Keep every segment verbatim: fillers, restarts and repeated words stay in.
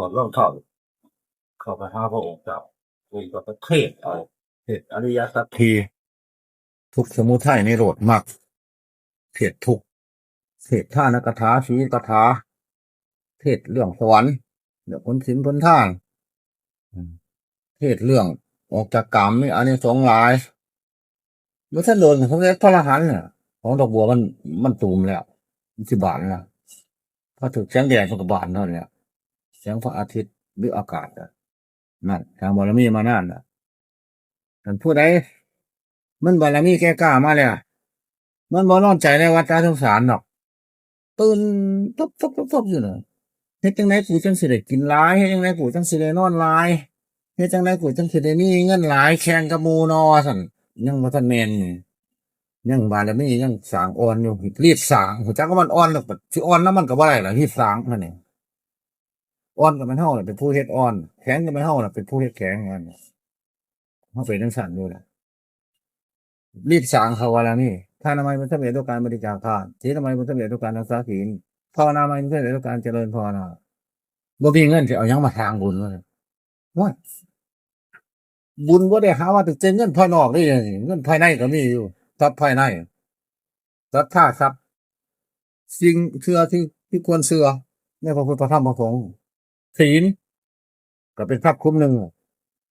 อดรองเท้า เข้าไปหาพระองค์เจ้า องค์ก็เทศน์เอา เทศน์อริยสัจสี่ ทุกข์สมุทัยนิโรธมรรค เทศน์ทุกข์ เทศน์ทานกถา ศีลกถา เทศน์เรื่องสวรรค์ เรื่องผลศีลผลทาน อืม เทศน์เรื่องออกจากกามมีอานิสงส์หลาย บ่ทันโดนสมเด็จพระอรหันต์น่ะ ของดอกบัวมัน มันตูมแล้ว มันสิบานแล้ว พอถืกแสงแดดมันก็บานเท่านั้นแหละ แสงพระอาทิตย์หรืออากาศน่ะ นั่น ทางบารมีมานานน่ะ ท่านผู้ใด มันบารมีแก่กล้ามาแล้ว มันบ่นอนใจในวัฏสงสารดอก ตื่นตุ๊บตุ๊บตุ๊บตุ๊บอยู่น่ะ เฮ็ดจั่งใดกูจั่งสิได้กินหลาย เฮ็ดจั่งใดกูจั่งสิได้นอนหลาย เฮ็ดจั่งใดกูจั่งสิได้มีเงินหลายแข่งกับหมู่นอ ว่าซั่น ยังบ่ทันแม่นนี่ ยังบารมียังสร้างอ่อนอยู่ รีบสร้าง ฮู้จักว่ามันอ่อนแล้ว สิอ่อนนำมันก็บ่ได้ล่ะ รีบสร้างนั่นเอง อ่อนก็แม่นเฮาน่ะเป็นผู้เฮ็ดอ่อน แข็งก็แม่นเฮาน่ะเป็นผู้เฮ็ดแข็ง นั่นน่ะ เฮาเป็นจั่งซั่นอยู่ล่ะ รีบสร้างเข้าบารมี ทานนามัยเป็นทรัพย์ใหญ่ด้วยการบริจาคทาน ศีลนามัยเป็นทรัพย์ใหญ่ด้วยการรักษาศีล ภาวนามัยเป็นทรัพย์ใหญ่ด้วยการเจริญภาวนา บ่มีเงินสิเอาหยังมาสร้างบุญวะ ว่า บุญบ่ได้หาว่าแต่เงินภายนอกเด้ เงินภายในก็มีอยู่ ทรัพย์ภายใน ศรัทธาทรัพย์ สิ่งเชื่อที่ ที่ควรเชื่อในพระพุทธพระธรรมพระสงฆ์ ศีลก็เป็นทรัพย์คุ้มหนึ่ง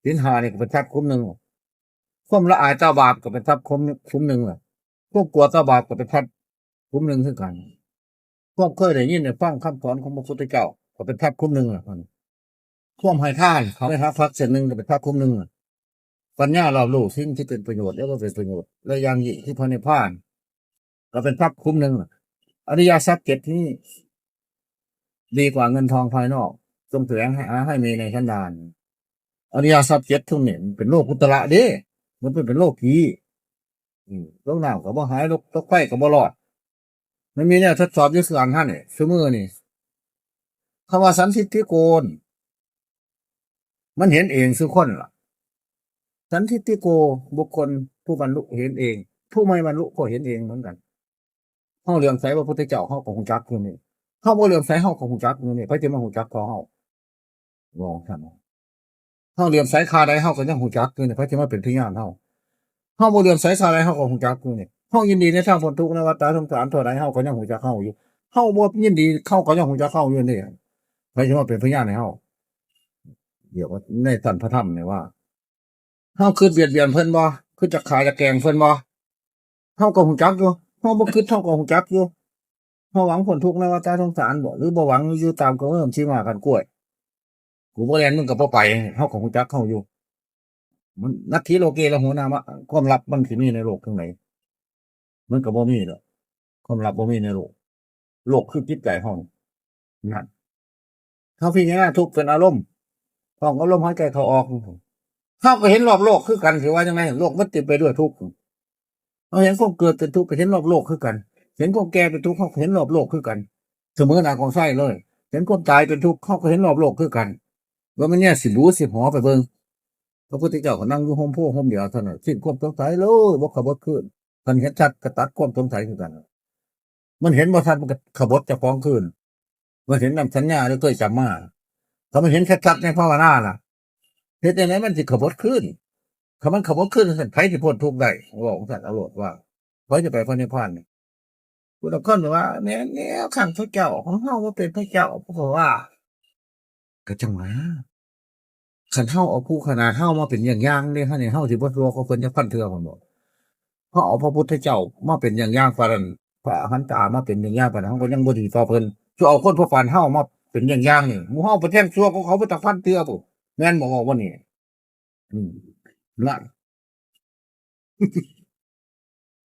ศีลห้านี่ก็เป็นทรัพย์คุ้มหนึ่ง ความละอายต่อบาปก็เป็นทรัพย์คุ้ม คุ้มหนึ่ง ความกลัวต่อบาปก็เป็นทรัพย์คุ้มหนึ่งคือกัน ความเคยได้ยินได้ฟังคำสอนของพระพุทธเจ้า ก็เป็นทรัพย์คุ้มหนึ่งล่ะ ความให้ทาน เขาได้รับทรัพย์เส้นหนึ่งก็เป็นทรัพย์คุ้มหนึ่งล่ะ ปัญญารอบรู้สิ่งที่เป็นประโยชน์และบ่เป็นประโยชน์ และอย่างยิ่งที่พระนิพพาน ก็เป็นทรัพย์คุ้มหนึ่งล่ะ อริยทรัพย์เจ็ดนี้ ดีกว่าเงินทองภายนอก จงแสวงหาให้มีในสันดาน อริยทรัพย์เจ็ดทุกนี่มันเป็นโลกุตระเด้ มันเป็น เป็นโลกี อืม ตกน้ำก็บ่หาย ตก ตกไฟก็บ่รอด มันมีแนวทดสอบอยู่คือกันหั่นนี่ ซุมื้อนี่ คำว่าสันทิฏฐิโกน มันเห็นเองซุคนล่ะ สันทิฏฐิโก บุคคลผู้บรรลุเห็นเอง ผู้ไม่บรรลุก็เห็นเองเหมือนกัน เฮาเหลื่อมใสพระพุทธเจ้า เฮาก็ฮู้จักอยู่นี่ เฮาบ่เหลื่อมใส เฮาก็ฮู้จักอยู่นี่ ไผสิมาฮู้จักกว่าเฮา ว่าซั่น เฮาเหลื่อมใสค่าใด เฮาก็ยังฮู้จักอยู่นี่ ไผสิมาเป็นพยานเฮา เฮาบ่เหลื่อมใสค่าใด เฮาก็ฮู้จักอยู่นี่ เฮายินดีในทางพ้นทุกข์ในวัฏฏะสงสารเท่าใด เฮาก็ยังฮู้จักเฮาอยู่ เฮาบ่ยินดี เฮาก็ยังฮู้จักเฮาอยู่นี่ ไผสิมาเป็นพยานให้เฮา เดี๋ยวว่าในท่านพระธรรมนี่ว่า เฮาคิดเบียดเบียนเพิ่นบ่ คิดจะฆ่าจะแกล้งเพิ่นบ่ เฮาก็ฮู้จักอยู่ เฮาบ่คิด เฮาก็ฮู้จักอยู่ เฮาหวังพ้นทุกข์ในวัฏฏะสงสารบ่ หรือบ่หวังอยู่ตามกำเนิดที่มากันกล้วย กูบ่แล่น มึงก็บ่ไป เฮาก็ฮู้จักเฮาอยู่ มัน นัตถิโลเกละโหนามะ ความลับมันสิมีในโลกจั่งใด มันก็บ่มีดอก ความลับบ่มีในโลก โลกคือจิตใจเฮานั่น เฮาพิจารณาทุกข์เป็นอารมณ์ ท้องอารมณ์หายใจเข้าออก เฮาก็เห็นรอบโลกคือกัน สิว่าจั่งใด โลกมันเต็มไปด้วยทุกข์ เฮาเห็นความเกิดเป็นทุกข์ ก็เห็นรอบโลกคือกัน เห็นความแก่เป็นทุกข์ เฮาก็เห็นรอบโลกคือกัน เสมอหน้ากองไฟเลย เห็นความตายเป็นทุกข์ เฮาก็เห็นรอบโลกคือกัน ว่ามันเนี่ยสิหรูสิหอไปเบิ่ง พระพุทธเจ้าก็นั่งอยู่ฮ่มโพธิ์ฮ่มเดียวเท่านั้น สิ้นความสงสัยเลย บ่ขบถคืน คันเห็นชัดก็ตัดความสงสัยคือกัน มันเห็นบ่ชัดมันก็ขบถเจ้าของคืน มันเห็นนำสัญญาหรือเคยจำมา ถ้ามันเห็นชัดๆในภาวนาน่ะ เฮ็ดจั่งใดมันสิขบถคืน ถ้ามันขบถคืนซั่น ไผสิพ้นทุกข์ได้ เว้าจั่งซั่นเอาโลดว่า ไผสิไปพระนิพพานนี่ ผู้ลางคนว่า แม่นแล้ว คันพระเจ้าของเฮาบ่เป็นพระเจ้า เพราะว่า ก็จั่งว่า คันเฮาเอาผู้ขนาดเฮามาเป็นอย่างอย่างเด้ เฮานี่ เฮาสิบ่ชั่วกว่าเพิ่นจักพันเทื่อ เพิ่นบอก เฮาเอาพระพุทธเจ้ามาเป็นอย่างอย่าง ปานนั้น พระอรหันตามาเป็นอย่างอย่าง ปานนั้น เฮาก็ยังบ่ดีต่อเพิ่น สิเอาคนพวกปานเฮามาเป็นอย่างอย่างนี่ หมู่เฮาไปแท้งชั่วกว่าเขาไปจักพันเทื่อพุ้น แม่นบ่ เว้าบ่นี่ อืม นั่น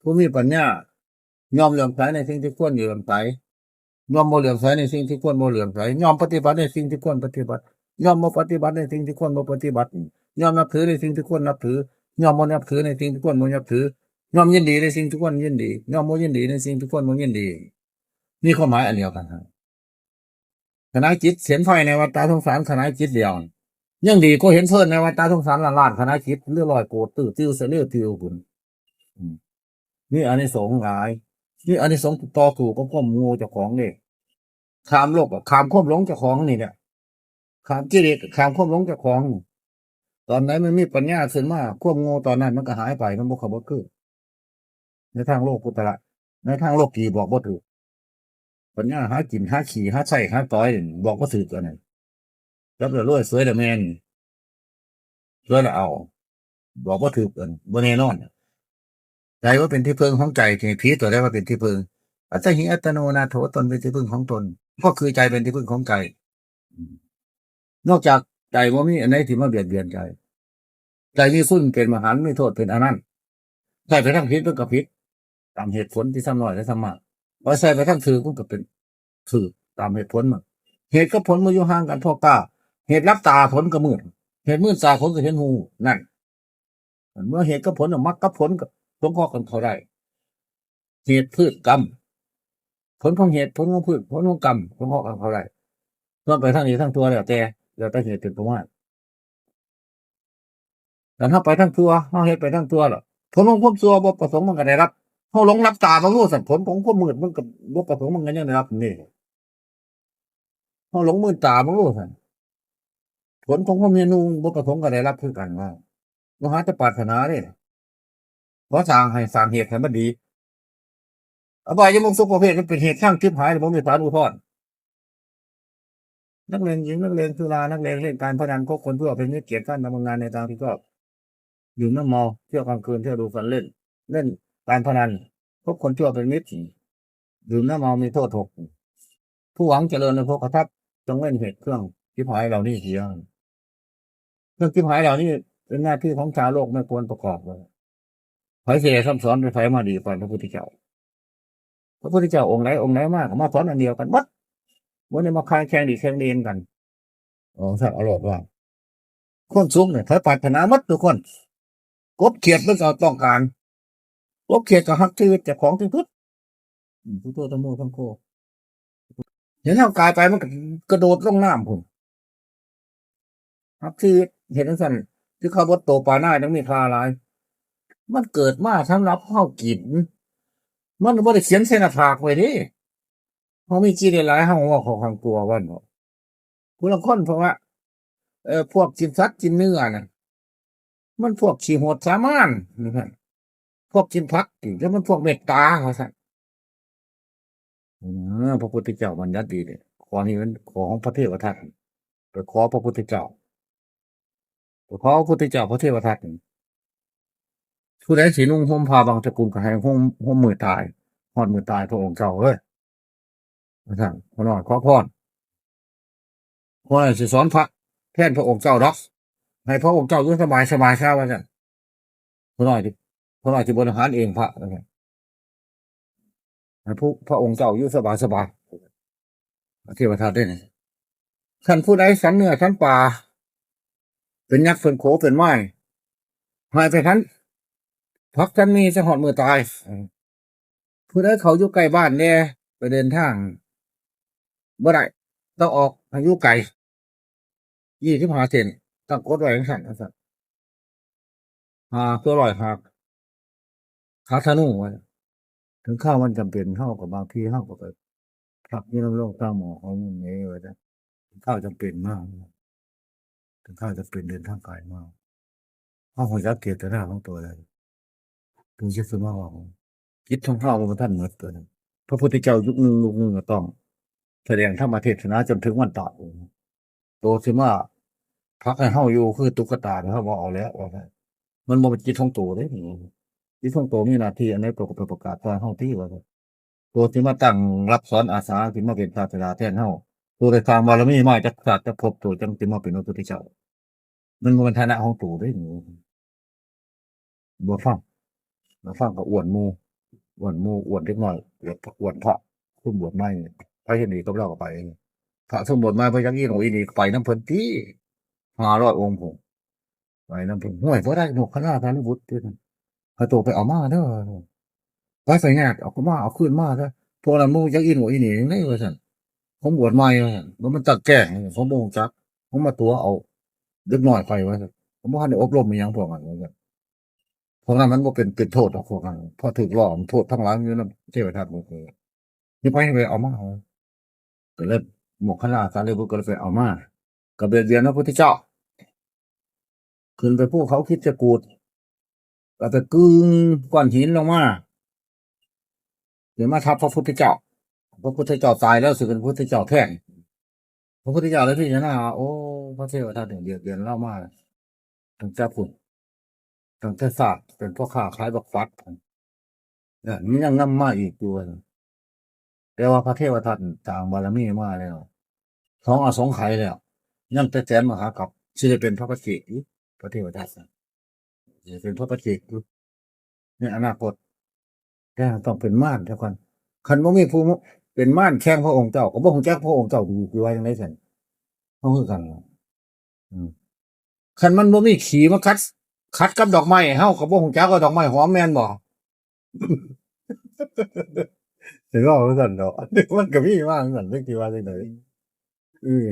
ผู้มีปัญญา ย่อมเหลื่อมใสในสิ่งที่ควรเหลื่อมใส ย่อมบ่เหลื่อมใสในสิ่งที่ควรบ่เหลื่อมใส ย่อมปฏิบัติในสิ่งที่ควรปฏิบัติ ย่อมบ่ปฏิบัติในสิ่งที่ควรบ่ปฏิบัติ ย่อมนับถือในสิ่งที่ควรนับถือ ย่อมบ่นับถือในสิ่งที่ควรบ่นับถือ ย่อมยินดีในสิ่งที่ควรยินดี ย่อมบ่ยินดีในสิ่งที่ควรบ่ยินดี มีความหมายอันเดียวกันฮะ ขณะจิตเห็นไฟในวัฏฏะสงสารขณะจิตเดียว ยังดีกว่าเห็นเพลิงในวัฏฏะสงสารล้านๆขณะจิต หรือร้อยโกด ตื้อติ้วเสลียวติวพุ้น อืม มีอานิสงส์หลาย มีอานิสงส์ต่อสู้กับความโง่เจ้าของเด้ ข้ามโลกอะ ข้ามความหลงเจ้าของนี่แหละ ข้ามกิเลส ข้ามความหลงเจ้าของ ตอนไหนมันมีปัญญาขึ้นมา ความโง่ตอนนั้นมันก็หายไป มันบ่เข้าบ่คือ ในทางโลกุตระ ในทางโลกีบอกบ่ถืก ปัญญาหากิน หาขี้ หาใช้ หาสอย บอกบ่ถืกอันนั้น จับแล้วรวย สวยแล้วแม่น สวยแล้วเอา บอกบ่ถืกอัน บ่แน่นอน ใจว่าเป็นที่พึ่งของใจ ที่ผิดตัวได้ว่าเป็นที่พึ่ง อัตตาหิอัตโนนาโถ ตนเป็นที่พึ่งของตน ก็คือใจเป็นที่พึ่งของใจ นอกจากใจบ่มีอันใดที่มาเบียดเบียนใจ ใจมีคุณเป็นมหันต์ มีโทษเป็นอนันต์ ใช้ไปทางผิดมันก็ผิด ตามเหตุผลที่ทำน้อยและทำมาก พอใช้ไปทางถืกมันก็เป็นถืกตามเหตุผลมัน เหตุกับผลมันอยู่ห่างกันพอก้าว เหตุหลับตาผลก็มืด เหตุมืดตาผลก็เห็นหู นั่น เมื่อเหตุกับผลน่ะ มรรคกับผลก็สงเคราะห์กันเข้าได้ เหตุพืชกรรม ผลของเหตุ ผลของพืช ผลของกรรม สงเคราะห์กันเข้าได้ มันไปทางนี้ทางตัวแล้วแต่ แล้วแต่เหตุเป็นประมาณ แต่ถ้าไปทางตัว เฮาเฮ็ดไปทางตัวล่ะ ผลของความชั่วบ่ประสงค์มันก็ได้รับ เฮาหลงหลับตาบ่รู้ซั่น ผลของความมืดมันก็บ่ประสงค์มันก็ยังได้รับนี่ เฮาหลงมืดตาบ่รู้ซั่น ผลของความเห็นบ่ประสงค์ก็ได้รับคือกันว่า บ่หาแต่ปรารถนาเด้ ขอสร้างให้ สร้างเหตุให้มันดี อบายมุขทุกประเภทมันเป็นเหตุทางชิบหาย บ่มีสารอุทธรณ์ นักเลงหญิง นักเลงสุรา นักเลงเล่นการพนัน คบคนชั่วเป็นมิตร เกียรติคร้านทำงานในทางที่ชอบ ดื่มน้ำเมา เที่ยวกลางคืน เที่ยวดูกันเล่น เล่นการพนัน คบคนชั่วเป็นมิตร ดื่มน้ำเมามีโทษหก ผู้หวังเจริญในโภคทรัพย์ จงเว้นเหตุเครื่องชิบหายเหล่านี้เสีย เรื่องชิบหายเหล่านี้เป็นหน้าที่ของชาวโลกไม่ควรประกอบเลย ไผสิได้ซ้ำสอนไปไผมาดีกว่าพระพุทธเจ้า พระพุทธเจ้าองค์ไหนองค์ไหนมาก็มาสอนอันเดียวกันหมด บ่ได้มาคายแข่งดีแข่งเด่นกัน ของท่านเอาโลดว่า ความสุขเนี่ยไผปรารถนาหมดทุกคน กบเขียดมันก็ต้องการ กบเขียดก็ฮักชีวิตเจ้าของที่สุด อืม พุทโธธัมโมสังโฆ เห็นเฮากายไปมันก็กระโดดลงน้ำพุ้น ฮักชีวิต เห็นจั่งซั้น คือเขาบ่โตปลาหน้ายังมีค่าหลาย มันเกิดมาสำหรับเฮากิน มันบ่ได้เขียนใส่หน้าผากไว้เด้ เฮามีกิเลสหลาย เฮาเว้าเข้าข้างตัวว่าเนาะ ผู้ลางคนเพราะว่า เอ่อ พวกกินสัตว์กินเนื้อน่ะ มันพวกขี้โหดสามาน ว่าซั่น พวกกินผัก แล้วมันพวกเมตตา ว่าซั่น เออ พระพุทธเจ้าบัญญัติดีเนี่ย ข้อนี้มันข้อของพระเทวทัต ไปขอพระพุทธเจ้า ไปขอพระพุทธเจ้า พระเทวทัต ผู้ใดสินุ่งห่มผ้าบังสกุลก็ให้ห่ม ห่มมื้อตาย ฮอดมื้อตายพระองค์เจ้าเอ้ย ว่าซั่น พ่อน้อยขอพร พ่อน้อยสิสอนพระแทนพระองค์เจ้าดอก ให้พระองค์เจ้าอยู่สบายสบายซะ ว่าซั่น พ่อน้อยสิ พ่อน้อยสิบริหารเองพระ ว่าซั่น ให้ผู้ พระองค์เจ้าอยู่สบายสบาย เทวทัตเด้นี่ คันผู้ใดสันเนื้อสันปลา เป็นยักษ์เป็นโขเป็นไม้ ให้ไปสันผักสันมีซะฮอดมื้อตาย เออ ผู้ใดเขาอยู่ใกล้บ้านแน่ ไปเดินทางบ่ได้ ต้องออกให้อยู่ไกล ยี่สิบห้าเซน ตั้งกฎไว้จั่งซั้น จั่งซั้น ห้าตัวร้อย ห้า ขาธนูไว้ ถึงคราวมันจำเป็น เฮาก็ บางทีเฮาก็ไปพักอยู่นำโรงตามหมอของมันเองว่าซั่น ถึงคราวจำเป็นมา ถึงคราวจำเป็นเดินทางไกลมา เฮารู้จักเจตนาของตัวได้ ถึงจะสิมาเว้า จิตของเฮาบ่ทันหมดตัวนั้น พระพุทธเจ้ายุคหนึ่ง ยุคหนึ่งก็ต้องแสดงธรรมเทศนาจนถึงวันตาย ตัวที่มาพักให้เฮาอยู่คือตุ๊กตาเนี่ย เฮาบ่เอาแล้ว ว่าซั่น มันบ่เป็นจิตของตัวเด้ จิตของตัวมีหน้าที่อันใด ตัวก็ไปประกาศว่าเฮาที่ ว่าซั่น ตัวที่มาตั้งรับสอนอาสา ที่มาเป็นศาสดาแทนเฮา ตัวได้สร้างบารมีมาจักชาติจักภพ ตัวจั่งสิมาเป็นพระพุทธเจ้า มันบ่แม่นฐานะของตัวเด้ บ่ฟัง บ่ฟังก็อ้วนหมู่ อ้วนหมู่ อ้วนเด็กน้อย อ้วน อ้วนพระ ซุมบวชใหม่ ไผเห็นดีกับลาวก็ไป พระซุมบวชใหม่ ไผอยากอีหยังอีนี่ก็ไปนำเพิ่นติ ห้าร้อยองค์พุ้น ไปนำเพิ่น ห้วย บ่ได้ โมคคัลลาสารีบุตรติ ให้โตไปเอามาเด้อ ไป ไปญาติเอามา เอาคืนมาซะ พวกนั้นหมู่อยากอีหยังอีนี่จั่งใด ว่าซั่น ผมบวชใหม่ ว่าซั่น บ่แม่นตั๊กแกรง ผมบ่รู้จัก ผมมาตั๋วเอาเด็กน้อยไป ว่าซั่น ผมบ่ทันได้อบรมอิหยังพวกนั้น ว่าซั่น พวกนั้นมันบ่เป็น เป็นโทษดอกพวกนั้น พอถูกล้อม โทษทั้งหลายอยู่นำเทวทัตหมดเลย นี่ไป ไปเอามา ก็เลย โมคคัลลาสารีบุตรก็เลยไปเอามา ก็เบียดเบียนพระพุทธเจ้า ขึ้นไปภูเขาคิดจกูฏ ก็ไปกึ่งก้อนหินลงมา เดี๋ยวมาทับพระพุทธเจ้า พระพุทธเจ้าตายแล้วสิเป็นพระพุทธเจ้าแทน พระพุทธเจ้าเลยพิจารณาว่า โอ้ พระเทวทัตเนี่ยเบียดเบียนเรามาตั้งแต่พุ้น ตั้งแต่ชาติเป็นพ่อค้าขายบักฟัด เนี่ยมันยังนำมาอีกอยู่ แต่ว่าพระเทวทัตสร้างบารมีมาแล้ว สองอสงไขยแล้ว ยังแต่แสนมหากัปสิได้เป็นพระปัจเจกอยู่ พระเทวทัตน่ะ สิเป็นพระปัจเจกอยู่ ในอนาคต แต่ต้องเป็นมารเท่ากัน คันบ่มีผู้เป็นมารแข่งพระองค์เจ้า ก็บ่ฮู้จักพระองค์เจ้าอยู่ว่าจั่งใดซั่น เฮาคือกันล่ะ อืม คันมันบ่มีขี้มาขัด ขัดกับดอกไม้ เฮาก็บ่ฮู้จักว่าดอกไม้หอมแม่นบ่ สิเว้าจั่งซั่นดอก มันก็มีมาจั่งซั่น จักสิว่าจั่งใด เออ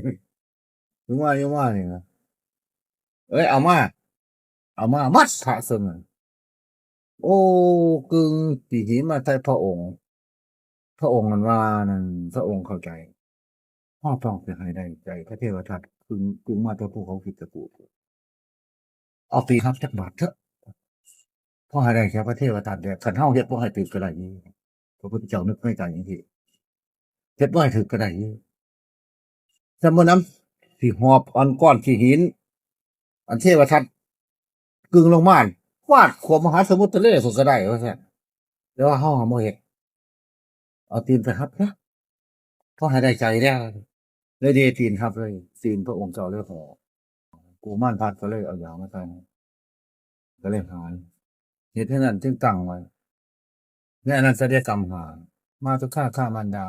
ถึงว่าอยู่มานี่นะ เอ้ย เอามา เอามามัดพระสงฆ์ โอ้ กึ่งปีหิมาใส่พระองค์ พระองค์มันว่านั่น พระองค์เข้าใจ เฮาต้องสิให้ได้ใจพระเทวทัต กึ่ง กึ่งมาแต่ภูเขาคิดจกูฏ เอาตีนทับจักบาทเถอะ พอให้ได้แค่พระเทวทัตเด้อ คันเฮาเฮ็ดบ่ให้ถืกก็ได้อยู่ พระพุทธเจ้านึกในใจจั่งซี้ เฮ็ดบ่ให้ถืกก็ได้อยู่ สมมุตินำ สิหอบอันก้อนขี้หิน อันเทวทัตกึ่งลงมา ฟาดขวบมหาสมุทรทะเลพุ้นก็ได้ว่าซั่น แต่ว่าเฮาบ่เฮ็ด เอาตีนไปทับซะ พอให้ได้ใจแล้ว เลยเดตีนทับเลย ตีนพระองค์เจ้าเลยห่อ กุมารพัดก็เลยเอายามาใส่ ก็เลยหาย เหตุฉะนั้นจึงตั้งไว้ ในอนันตริยกรรมห้า มาตุฆาตฆ่ามารดา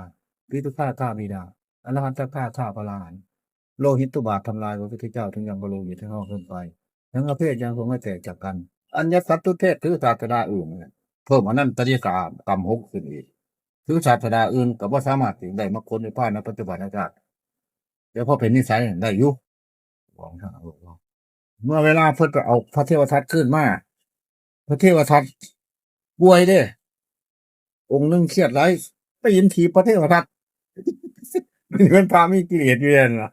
ปิตุฆาตฆ่าบิดา อรหันตฆาตฆ่าพระอรหันต์ โลหิตตุบาททำลายพระพุทธเจ้าถึงยังบรรลุอยู่ที่ห้องขึ้นไป ทั้งประเภทยังคงไม่แตกจากกัน อัญญสัตตุเทศถือศาสดาอื่นเนี่ย เพิ่มอนันตริยกรรมหกขึ้นอีก ถือศาสดาอื่นก็บ่สามารถสิได้มรรคผลนิพพานในปัจจุบันชาติ แต่พอเป็นนิสัยได้อยู่ เมื่อเวลาเพิ่นไปเอาพระเทวทัตขึ้นมา พระเทวทัตป่วยเด้ องค์หนึ่งเครียดหลาย ไปยินถีบพระเทวทัต เป็นพระมีกิเลสอยู่นั่นล่ะ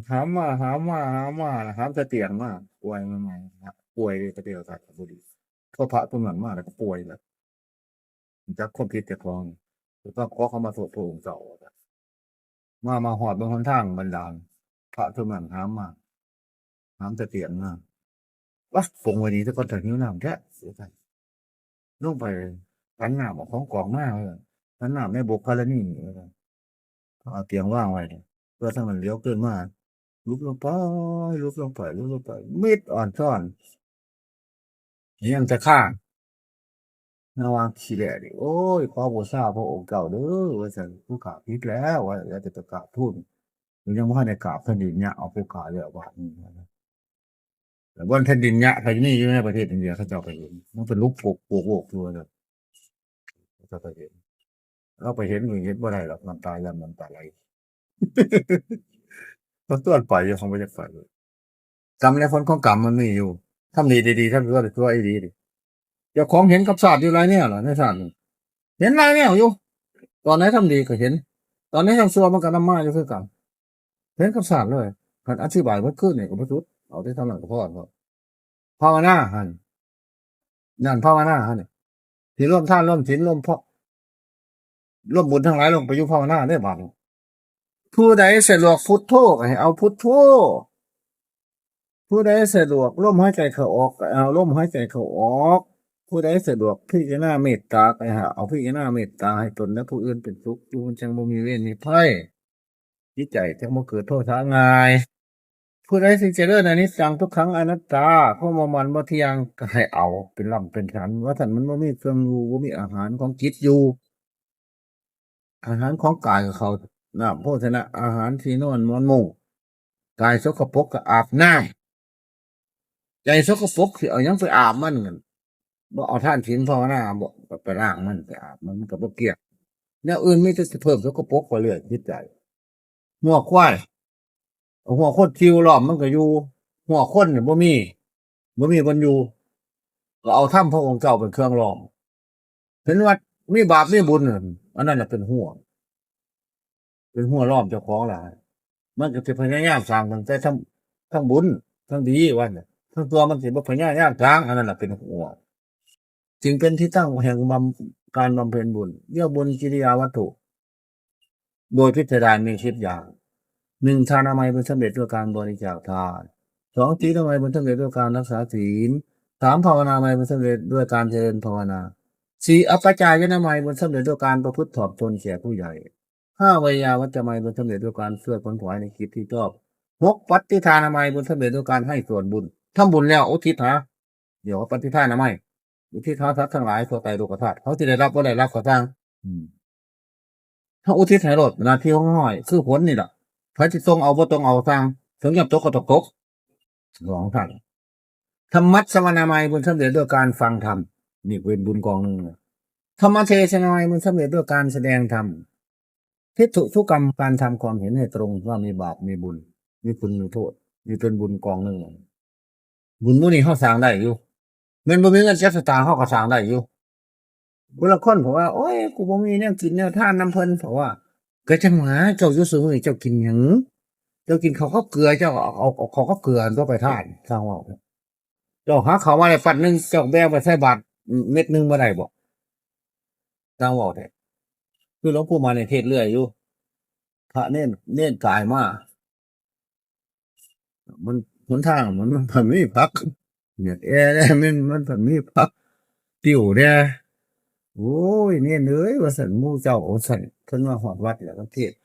หามมา หามมา หามมา หามแต่เตียงมา ป่วยมาใหม่ ป่วยเลยพระเทวทัตก็บ่ดี พอพระตัวนั้นมาแล้วก็ป่วยแล้ว จักความผิดเจ้าของ ก็ต้องขอเข้ามาโทษพระองค์เจ้า มา มาฮอดบนหนทางบันดาล พระตัวนั้นหามมา หามแต่เตียงมา วะ ปลงไว้ดีแต่ก่อน ถ้าหิวน้ำแท้ เสียใจ ลงไปตักน้ำเอาของกองมา ว่าซั่น ตักน้ำในบกธรณี ว่าซั่น เอาเตียงวางไว้ เพื่อทางนั้นเหลียวขึ้นมา ลุบลงไป ลุบลงไป ลุบลงไป มิดอ่อนซ่อน ยังแต่ข้าง ระหว่างขี้แร่นี่ โอ้ย ขอบูชาพระองค์เจ้าเด้อ ว่าซั่น ผู้ข้าผิดแล้ว ว่า แล้วแต่ไปกราบทูล ยังบ่ทันได้กราบแผ่นดินเนี่ย เอาผู้ข้าแล้วบาดนี้ แต่บนแผ่นดินเนี่ย ใครนี่อยู่ในประเทศอินเดีย เขาเจ้าไปเห็น มันเป็นรูปปลูก ปลูกโลกอยู่เลย เขาเจ้าไปเห็น เราไปเห็นนี่เห็นบ่ได้หรอก น้ำตาย่ำน้ำตาไหล ต้องต้วนไปอยู่ ของบ่อยากไปเลย กรรมและผลของกรรมมันมีอยู่ ทำดีดีๆ ทำชั่วชั่วอีดีดิ เจ้าของเห็นกับชาติอยู่หลายแนวล่ะ ในชาตินี้ เห็นหลายแนวอยู่ ตอนไหนทำดีก็เห็น ตอนไหนทำชั่วมันก็นำมาอยู่คือกัน เห็นกับชาติเลย คันอธิบายเบิดคืนนี่ก็บ่สุด เอาแต่เท่านั้นก็พอครับ ภาวนาหั่น นั่นภาวนาหั่นนี่ ที่รวมทาน รวมศีล รวมพระ รวมบุญทั้งหลายลงไปอยู่ภาวนาได้บาดนี้ ผู้ใดสะดวกพุทโธก็ให้เอาพุทโธ ผู้ใดสะดวกลมหายใจเข้าออกก็เอาลมหายใจเข้าออก ผู้ใดสะดวกพิจารณาเมตตาก็ให้เอาพิจารณาเมตตา ให้ตนและผู้อื่นเป็นสุข อยู่มันจังบ่มีเวรมีภัย จิตใจจังบ่เกิดโทสะง่าย ผู้ใดสิเจริญอนิจจังทุกขังอนัตตา ความบ่มันบ่เที่ยงก็ให้เอาเป็นล่ำเป็นสัน ว่าซั่น มันบ่มีเครื่องอยู่ บ่มีอาหารของจิตอยู่ อาหารของกายก็เข้าน้ำโภชนะ อาหารที่นอนหมอนมุ้ง กายสกปรกก็อาบน้ำ ใจสกปรกสิเอาหยังไปอาบมัน บ่เอาทานศีลภาวนา บ่ไปล้างมัน ไปอาบมัน มันก็บ่เกลี้ยง แนวอื่นมีแต่สิเพิ่มสกปรกไปเรื่อยจิตใจ หัวควาย เอาหัวคนคิวล้อมมันก็อยู่ หัวคนเนี่ยบ่มี บ่มีบ่อนอยู่ ก็เอาธรรมพระองค์เจ้าเป็นเครื่องล้อม เห็นว่ามีบาปมีบุญน่ะ อันนั้นน่ะเป็นหัว เป็นหัวล้อมเจ้าของหลาย มันก็สิพยายามสร้างตั้งแต่ทั้ง ทั้งบุญ ทั้งดีว่าน่ะ ทั้งตัวมันสิบ่พยายามสร้าง อันนั้นน่ะเป็นห่วง จึงเป็นที่ตั้งแห่งบำ การบำเพ็ญบุญ เรียกบุญกิริยาวัตถุ โดยพิสดารมีสิบอย่าง หนึ่ง ทานามัย บุญสำเร็จด้วยการบริจาคทาน สอง ศีลามัย บุญสำเร็จด้วยการรักษาศีล สาม ภาวนามัย บุญสำเร็จด้วยการเจริญภาวนา สี่ อัปปจายนามัย บุญสำเร็จด้วยการประพฤติถ่อมตนแก่ผู้ใหญ่ ห้า ไวยาวัจจะมัย บุญสำเร็จด้วยการช่วยขนขวายในกิจที่ชอบ หก ปัตติทานามัย บุญสำเร็จด้วยการให้ส่วนบุญ ทำบุญแล้วอุทิศหา เรียกว่าปัตติทานามัย อุทิศหาสัตว์ทั้งหลายทั่วไตรโลกธาตุ เขาสิได้รับบ่ได้รับก็ซ่าง อืม เขาอุทิศให้โลด หน้าที่ของเฮาคือผลนี่ล่ะ ไผสิส่งเอาบ่ส่งเอาซ่าง ถึงยามตกก็ต้องตก ของท่าน ธรรมัสสวนามัย บุญสำเร็จด้วยการฟังธรรม นี่เป็นบุญกองหนึ่งนะ ธรรมเทศนามัย บุญสำเร็จด้วยการแสดงธรรม ทิฏฐุทุกกรรม การทำความเห็นให้ตรงว่ามีบาปมีบุญ มีคุณมีโทษ นี่เป็นบุญกองหนึ่ง บุญหมู่นี้เฮาสร้างได้อยู่ แม่นบ่มีเงินจักสตางค์เฮาก็สร้างได้อยู่ ผู้ลางคนบอกว่า โอ้ย กูบ่มีแนวกินแนวทานนำเพิ่น เพราะว่า ก็จังหวะ เจ้าอยู่ซุมื้อนี้เจ้ากินหยัง เจ้ากินข้าวกับเกลือ เจ้าเอา เอา เอาข้าวกับเกลือตัวไปทาน ซ่างเว้า เจ้าหาข้าวมาได้ปั้นหนึ่ง เจ้าแบ่งไปใส่บาตรเม็ดหนึ่งบ่ได้บ่ ซ่างเว้าแท้ คือหลวงปู่มานี่เทศน์เรื่อยอยู่ พระเณร เณรกายมา มัน หนทางมัน มันผันมีผัก เนี่ย แอแน่ มัน มันผันมีผัก ติ้วแน่ โอ้ย เณรเอ้ย ว่าซั่น หมู่เจ้า ว่าซั่น เพิ่นมาฮอดวัดแล้วก็เทศน์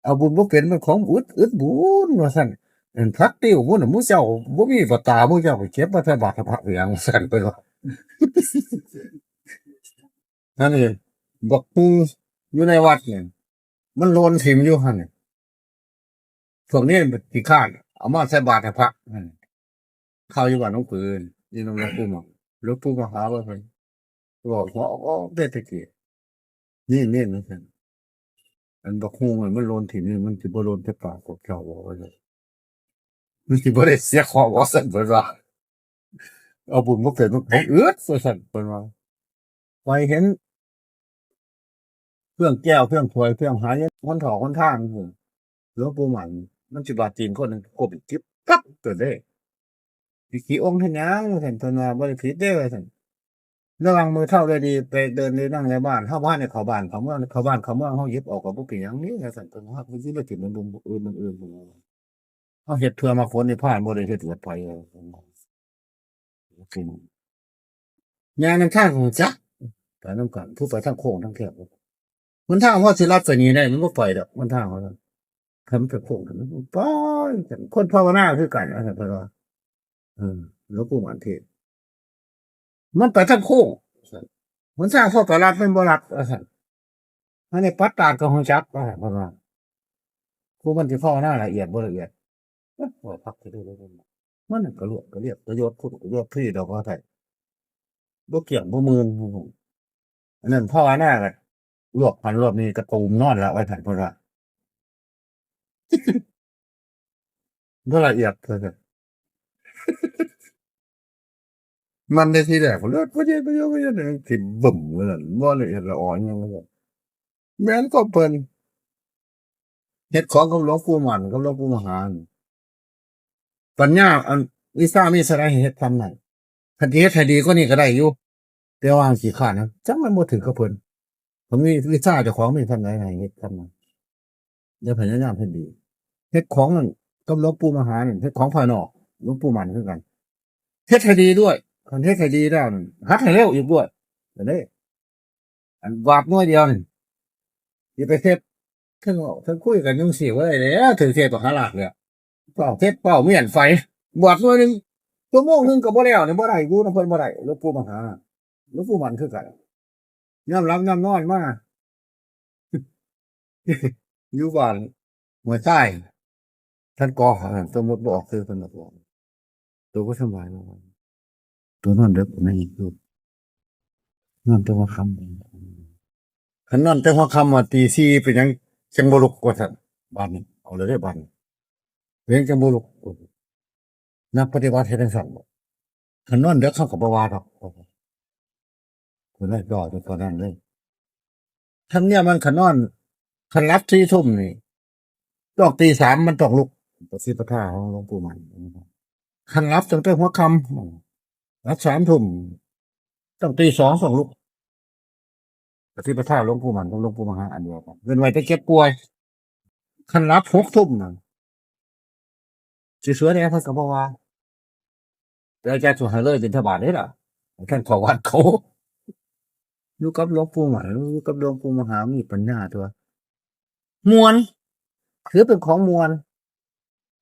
เอาบุญบ่เป็น มันของอึด อึดบุญ ว่าซั่น อันผักติ้วพุ่นน่ะ หมู่เจ้าบ่มีประตา หมู่เจ้าไปเก็บมาใส่บาตรให้พระเพียง ว่าซั่น เพิ่นว่า นั่นเอง บักฮูอยู่ในวัดเนี่ย มันโลนถิ่มอยู่หั่นน่ะ พวกนี้มันขี้คร้าน เอามาใส่บาตรให้พระ อืม ข้าวอยู่บ้านหลวงปู่ อยู่นำหลวงปู่มา หลวงปู่มาหาว่าซั่น บอกว่า โอ้ ได้ตะกี้ นี่ นี่ นั่นซั่น อันบักฮูมัน มันโลนถิ่มนี่ มันสิบ่โลนแต่ปากพวกเจ้า บอกว่าซั่น มันสิบ่ได้เสียเคราะห์ บอกซั่น เพิ่นว่า เอาบุญบ่เป็น มันของอึด ว่าซั่น เพิ่นว่า ไปเห็น เครื่องแก้ว เครื่องถ้วย เครื่องหาย หนทาง หนทาง หลวงปู่หมัน มันสิบาดตีนคนหนึ่ง ก้มจิบปั๊บ ตัวเด้ สิขี้องค์เฮ็ดหยัง ว่าซั่น เพิ่นว่า บ่ได้ผิดเด้ ว่าซั่น ระวังมือเฒ่าได้ดี ไปเดินในนั่งในบ้าน เฮาบ่ทันได้เข้าบ้านเข้าเมือง เข้าบ้านเข้าเมือง เฮาหยิบออกก็บ่เป็นหยังนี่ ว่าซั่น เพิ่นว่า มันสิบ่ถิ่มมันบุญอื่น มันอื่น เฮาเฮ็ดเพื่อมรรคผลนิพพาน บ่ได้เฮ็ดอวดไผ ย่างนำทางของจัก ไปนำกัน ผู้ไปทางโค้งทางแคบ หนทางว่าสิลัดไปนี่ได้ มันบ่ไปดอก หนทางว่า คันมันไปโค้ง มันไปกัน คนภาวนาคือกัน ว่าซั่น เพิ่นว่า เออ หลวงปู่หมันเทศน์ มันไปทางโค้ง หนทางพอไปลัดมันบ่ลัด ว่าซั่น อันนี้ปัดตาดก็ฮู้จัก ว่าซั่น เพิ่นว่า ผู้มันสิภาวนาละเอียดบ่ละเอียด เอ้อ ว่าพักสิได้เลย มันก็ลวกก็เรียกก็ยศพุทธก็ยศพี่ดอกว่าไทย บ่เกี่ยงบ่หมื่น อันนั้นภาวนาก็ลวกพันรอบนี้กระตูมนอนแล้ว ว่าซั่น เพิ่นว่า บ่ละเอียด ว่าซั่น มันได้ทีแรก เลือด บ่เย็น บ่เย็น บ่เย็น สิบึ้ม ว่าซั่น บ่ละเอียดละออหยัง ว่าซั่น แม่นก็เพิ่น เฮ็ดของกับหลวงปู่หมัน กับหลวงปู่มหา ปัญญา อัน วิชามีเท่าใดให้เฮ็ดส่ำนั้น คันสิเฮ็ดให้ดีกว่านี้ก็ได้อยู่ แต่ว่าขี้คร้านนะ จักมันบ่ถือกับเพิ่น เพิ่นมีวิชาเจ้าของมีส่ำใดให้เฮ็ดส่ำนั้น อย่าพยายามเฮ็ดดี เฮ็ดของนั่นกับหลวงปู่มหานั่น เฮ็ดของภายนอก หลวงปู่หมันคือกัน เฮ็ดให้ดีด้วย คันเฮ็ดให้ดีแล้วนั่น หัดให้เร็วอีกด้วย อันนี้ อันบาดหน่วยเดียวนี่ สิไปเฮ็ด เทิงเว้าเทิงคุยกันจั่งซี้บ่ได้แล้ว ถือเทศมหาราชแล้ว เป้าเฮ็ดเป้าเมียนไฟ บาดหน่วยหนึ่ง ชั่วโมงหนึ่งก็บ่แล้วนี่ บ่ได้ อยู่นำเพิ่นบ่ได้ หลวงปู่มหา หลวงปู่หมันคือกัน ยามหลับยามนอนมา อยู่บ้านห้วยทราย ท่านกอ สมมุติบ่ออกชื่อเพิ่นดอก ตัวบ่สำบายแล้ว ตัวนอนเดิกในอยู่ นอนแต่หัวค่ำ คันนอนแต่หัวค่ำว่าตีสี่เป็นหยังจังบ่ลุก ว่าซั่น บาดนี้ เอาเลยเด้อบาดนี้ เป็นหยังจังบ่ลุก นักปฏิบัติเฮ็ดจั่งซั้นบ่ คันนอนเดิกเขาก็บ่ว่าดอก เพิ่นเลยจ่ออยู่ตอนนั้นเลย ธรรมเนียมมันคันนอน คันหลับสี่ทุ่มนี่ ต้องตีสามมันต้องลุก ประสิทธิภาพของหลวงปู่มัน คันหลับตั้งแต่หัวค่ำ หลับสามทุ่ม ต้องตีสองต้องลุก ประสิทธิภาพหลวงปู่มันกับหลวงปู่มหาอันเดียวกัน เว้นไว้แต่เจ็บป่วย คันหลับหกทุ่มน่ะ สิสวยแน่เพิ่นก็บ่ว่า แต่อาจารย์สุหาเลยบิณฑบาตเด้ล่ะ ท่านเข้าวัดเขา อยู่กับหลวงปู่หมัน อยู่กับหลวงปู่มหามีปัญญาตัว ม่วน ถือเป็นของม่วน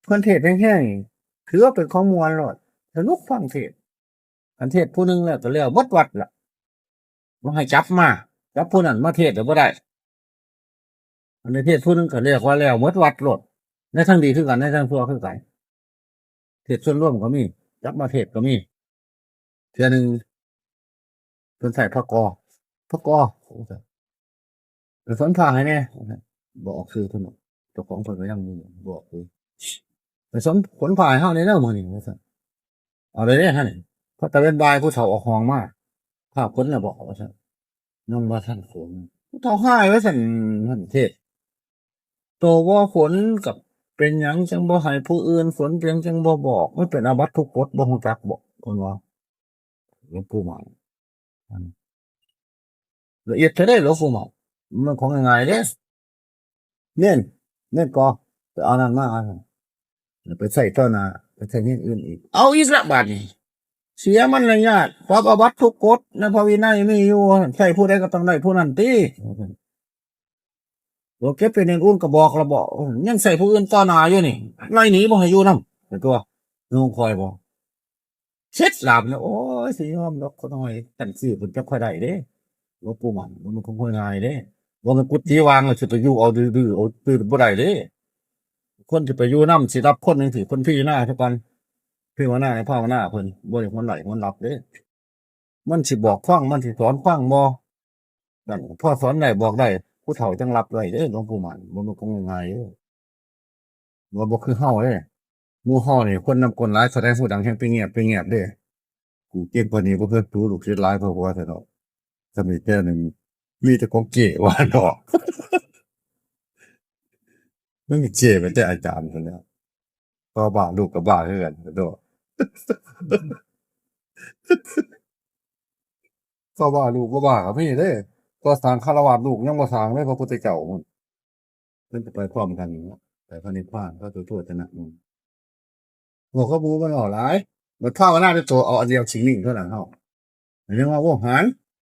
เพิ่นเทศน์แฮงๆ ถือว่าเป็นของม่วนโลด สนุกฟังเทศน์ คันเทศน์ผู้หนึ่งแล้วก็แล้วหมดวัดล่ะ บ่ให้จับมา จับผู้นั้นมาเทศน์แล้วบ่ได้ อันนี้เทศน์ผู้หนึ่งก็เรียกว่าแล้วหมดวัดโลด ในทางดีคือกัน ในทางชั่วคือกัน เทศน์ส่วนรวมก็มี จับมาเทศน์ก็มี เทื่อหนึ่ง เพิ่นใส่ผ้ากอ ผ้ากอ ไปสอนผ้าให้แน่ บ่ออกชื่อเพิ่นหรอก เจ้าของเพิ่นก็ยังอยู่ บ่ออกชื่อ ไปสอนขนผ้าให้เฮาแน่เด้อมื้อนี้ ว่าซั่น เอาเลยเด้อ หั่น พอตะเว็นบ่ายผู้เฒ่าออกห้องมา ผ้าขนน่ะบ่ ว่าซั่น ยังบ่ทันขน ผู้เฒ่าฮ้าย ว่าซั่น หั่นเทศน์ โตบ่ขนกับเป็นหยังจังบ่ให้ผู้อื่นขน เป็นหยังจังบ่บอก มันเป็นอาบัติทุกกฎ บ่ฮู้จักบ่ เพิ่นว่า หลวงปู่หม่ำ อัน ละเอียดแท้เด้หลวงปู่หม่ำ มันของง่ายๆเด้ เน้น เน้นก่อ ไปเอานั่นมา เอานั่น ไปใส่ต่อหน้า ไปใส่นี่อื่นอีก เอาอีกละบาดนี้ เสียมารยาท ปรับอาบัติทุกกฎ ในพระวินัยมีอยู่ ใส่ผู้ใดก็ต้องได้ผู้นั้นติ โอเค เป็นอย่างอื่นก็บอกละบ่ ยังใส่ผู้อื่นต่อหน้าอยู่นี่ ไล่หนีบ่ให้อยู่นำ เป็นตัว หลวงคอยบอก เช็ดหลาบเนี่ย โอ้ย สิยอมดอกขอน้อย กันซื้อเพิ่นจักค่อยได้เด้ หลวงปู่หม่ำ บ่แม่นของง่ายเด้ บ่แม่นกุฏิวางแล้วสิไปอยู่เอาดื้อๆ เอาตื้อบ่ได้เด้ คนสิไปอยู่นำ สิรับคนจังซี่ เพิ่นพิจารณาซะก่อน พิจารณาให้ภาวนาเพิ่น บ่ได้หวนไหลหวนหลับเด้ มันสิบอกฟัง มันสิสอนฟังบ่ นั่น พอสอนได้บอกได้ ผู้เฒ่าจังรับได้เด้ หลวงปู่หม่ำ บ่แม่นของง่ายเด้ ว่าบ่คือเฮาเด้ หมู่เฮานี่คนนำก้นหลาย แสดงผู้ดังแฮงไปเงียบ ไปเงียบเด้ กูเก่งปานนี้บ่คือสูลูกศิษย์หลาย เพราะว่าซั่นดอก สำนี้แค่หนึ่ง มีแต่ของเก้ว่าดอก มันเก้เป็นแต่อาจารย์ซั่นแหล้ว พ่อบ้าลูกก็บ้าคือกันดอก พ่อบ้าลูกก็บ้าก็มีเด้ ก็สร้างคารวาสลูกยังบ่สร้างเลย พระพุทธเจ้า มันจะไปพร้อมกันเนาะ ไปพระนิพพาน พระสุโธทนะ อืม บอกกับหมู่มันเว้าหลาย บัดภาวนาด้วยตัวเอาอันเดียวสิ่งนี้เท่านั้นเฮา เรียกว่าโวหาร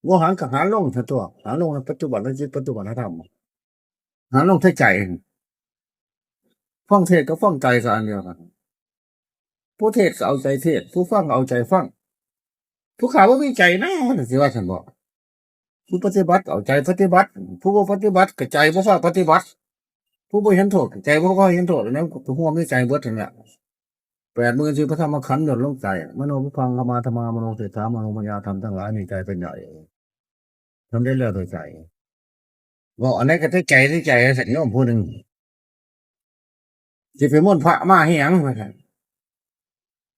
โวหารก็หารลงซะตัว หารลงในปัจจุบันจิต ปัจจุบันธรรม หารลงที่ใจ ฟังเทศน์กับฟังใจก็อันเดียวกัน ผู้เทศน์ก็เอาใจเทศน์ ผู้ฟังก็เอาใจฟัง ผู้ข้าบ่มีใจนะ มันสิว่าซั่นบ่ ผู้ปฏิบัติเอาใจปฏิบัติ ผู้บ่ปฏิบัติก็ใจบ่พาปฏิบัติ ผู้บ่เห็นโทษก็ใจบ่พาเห็นโทษ อันนั้นก็หัวมีใจเบิดนั่นแหละ แปดหมื่นสี่พันธรรมขันธ์ย่นลงใจ มโนปุพพัง ขมาธรรมา มโนเศรษฐา มโนมยา ธรรมทั้งหลายมีใจเป็นใหญ่ ทำได้แล้วโดยใจ เว้าอันใดก็ได้ใจ ได้ใจ สัญญาผู้หนึ่ง สิไปมนต์พระมาให้หยัง ว่าซั่น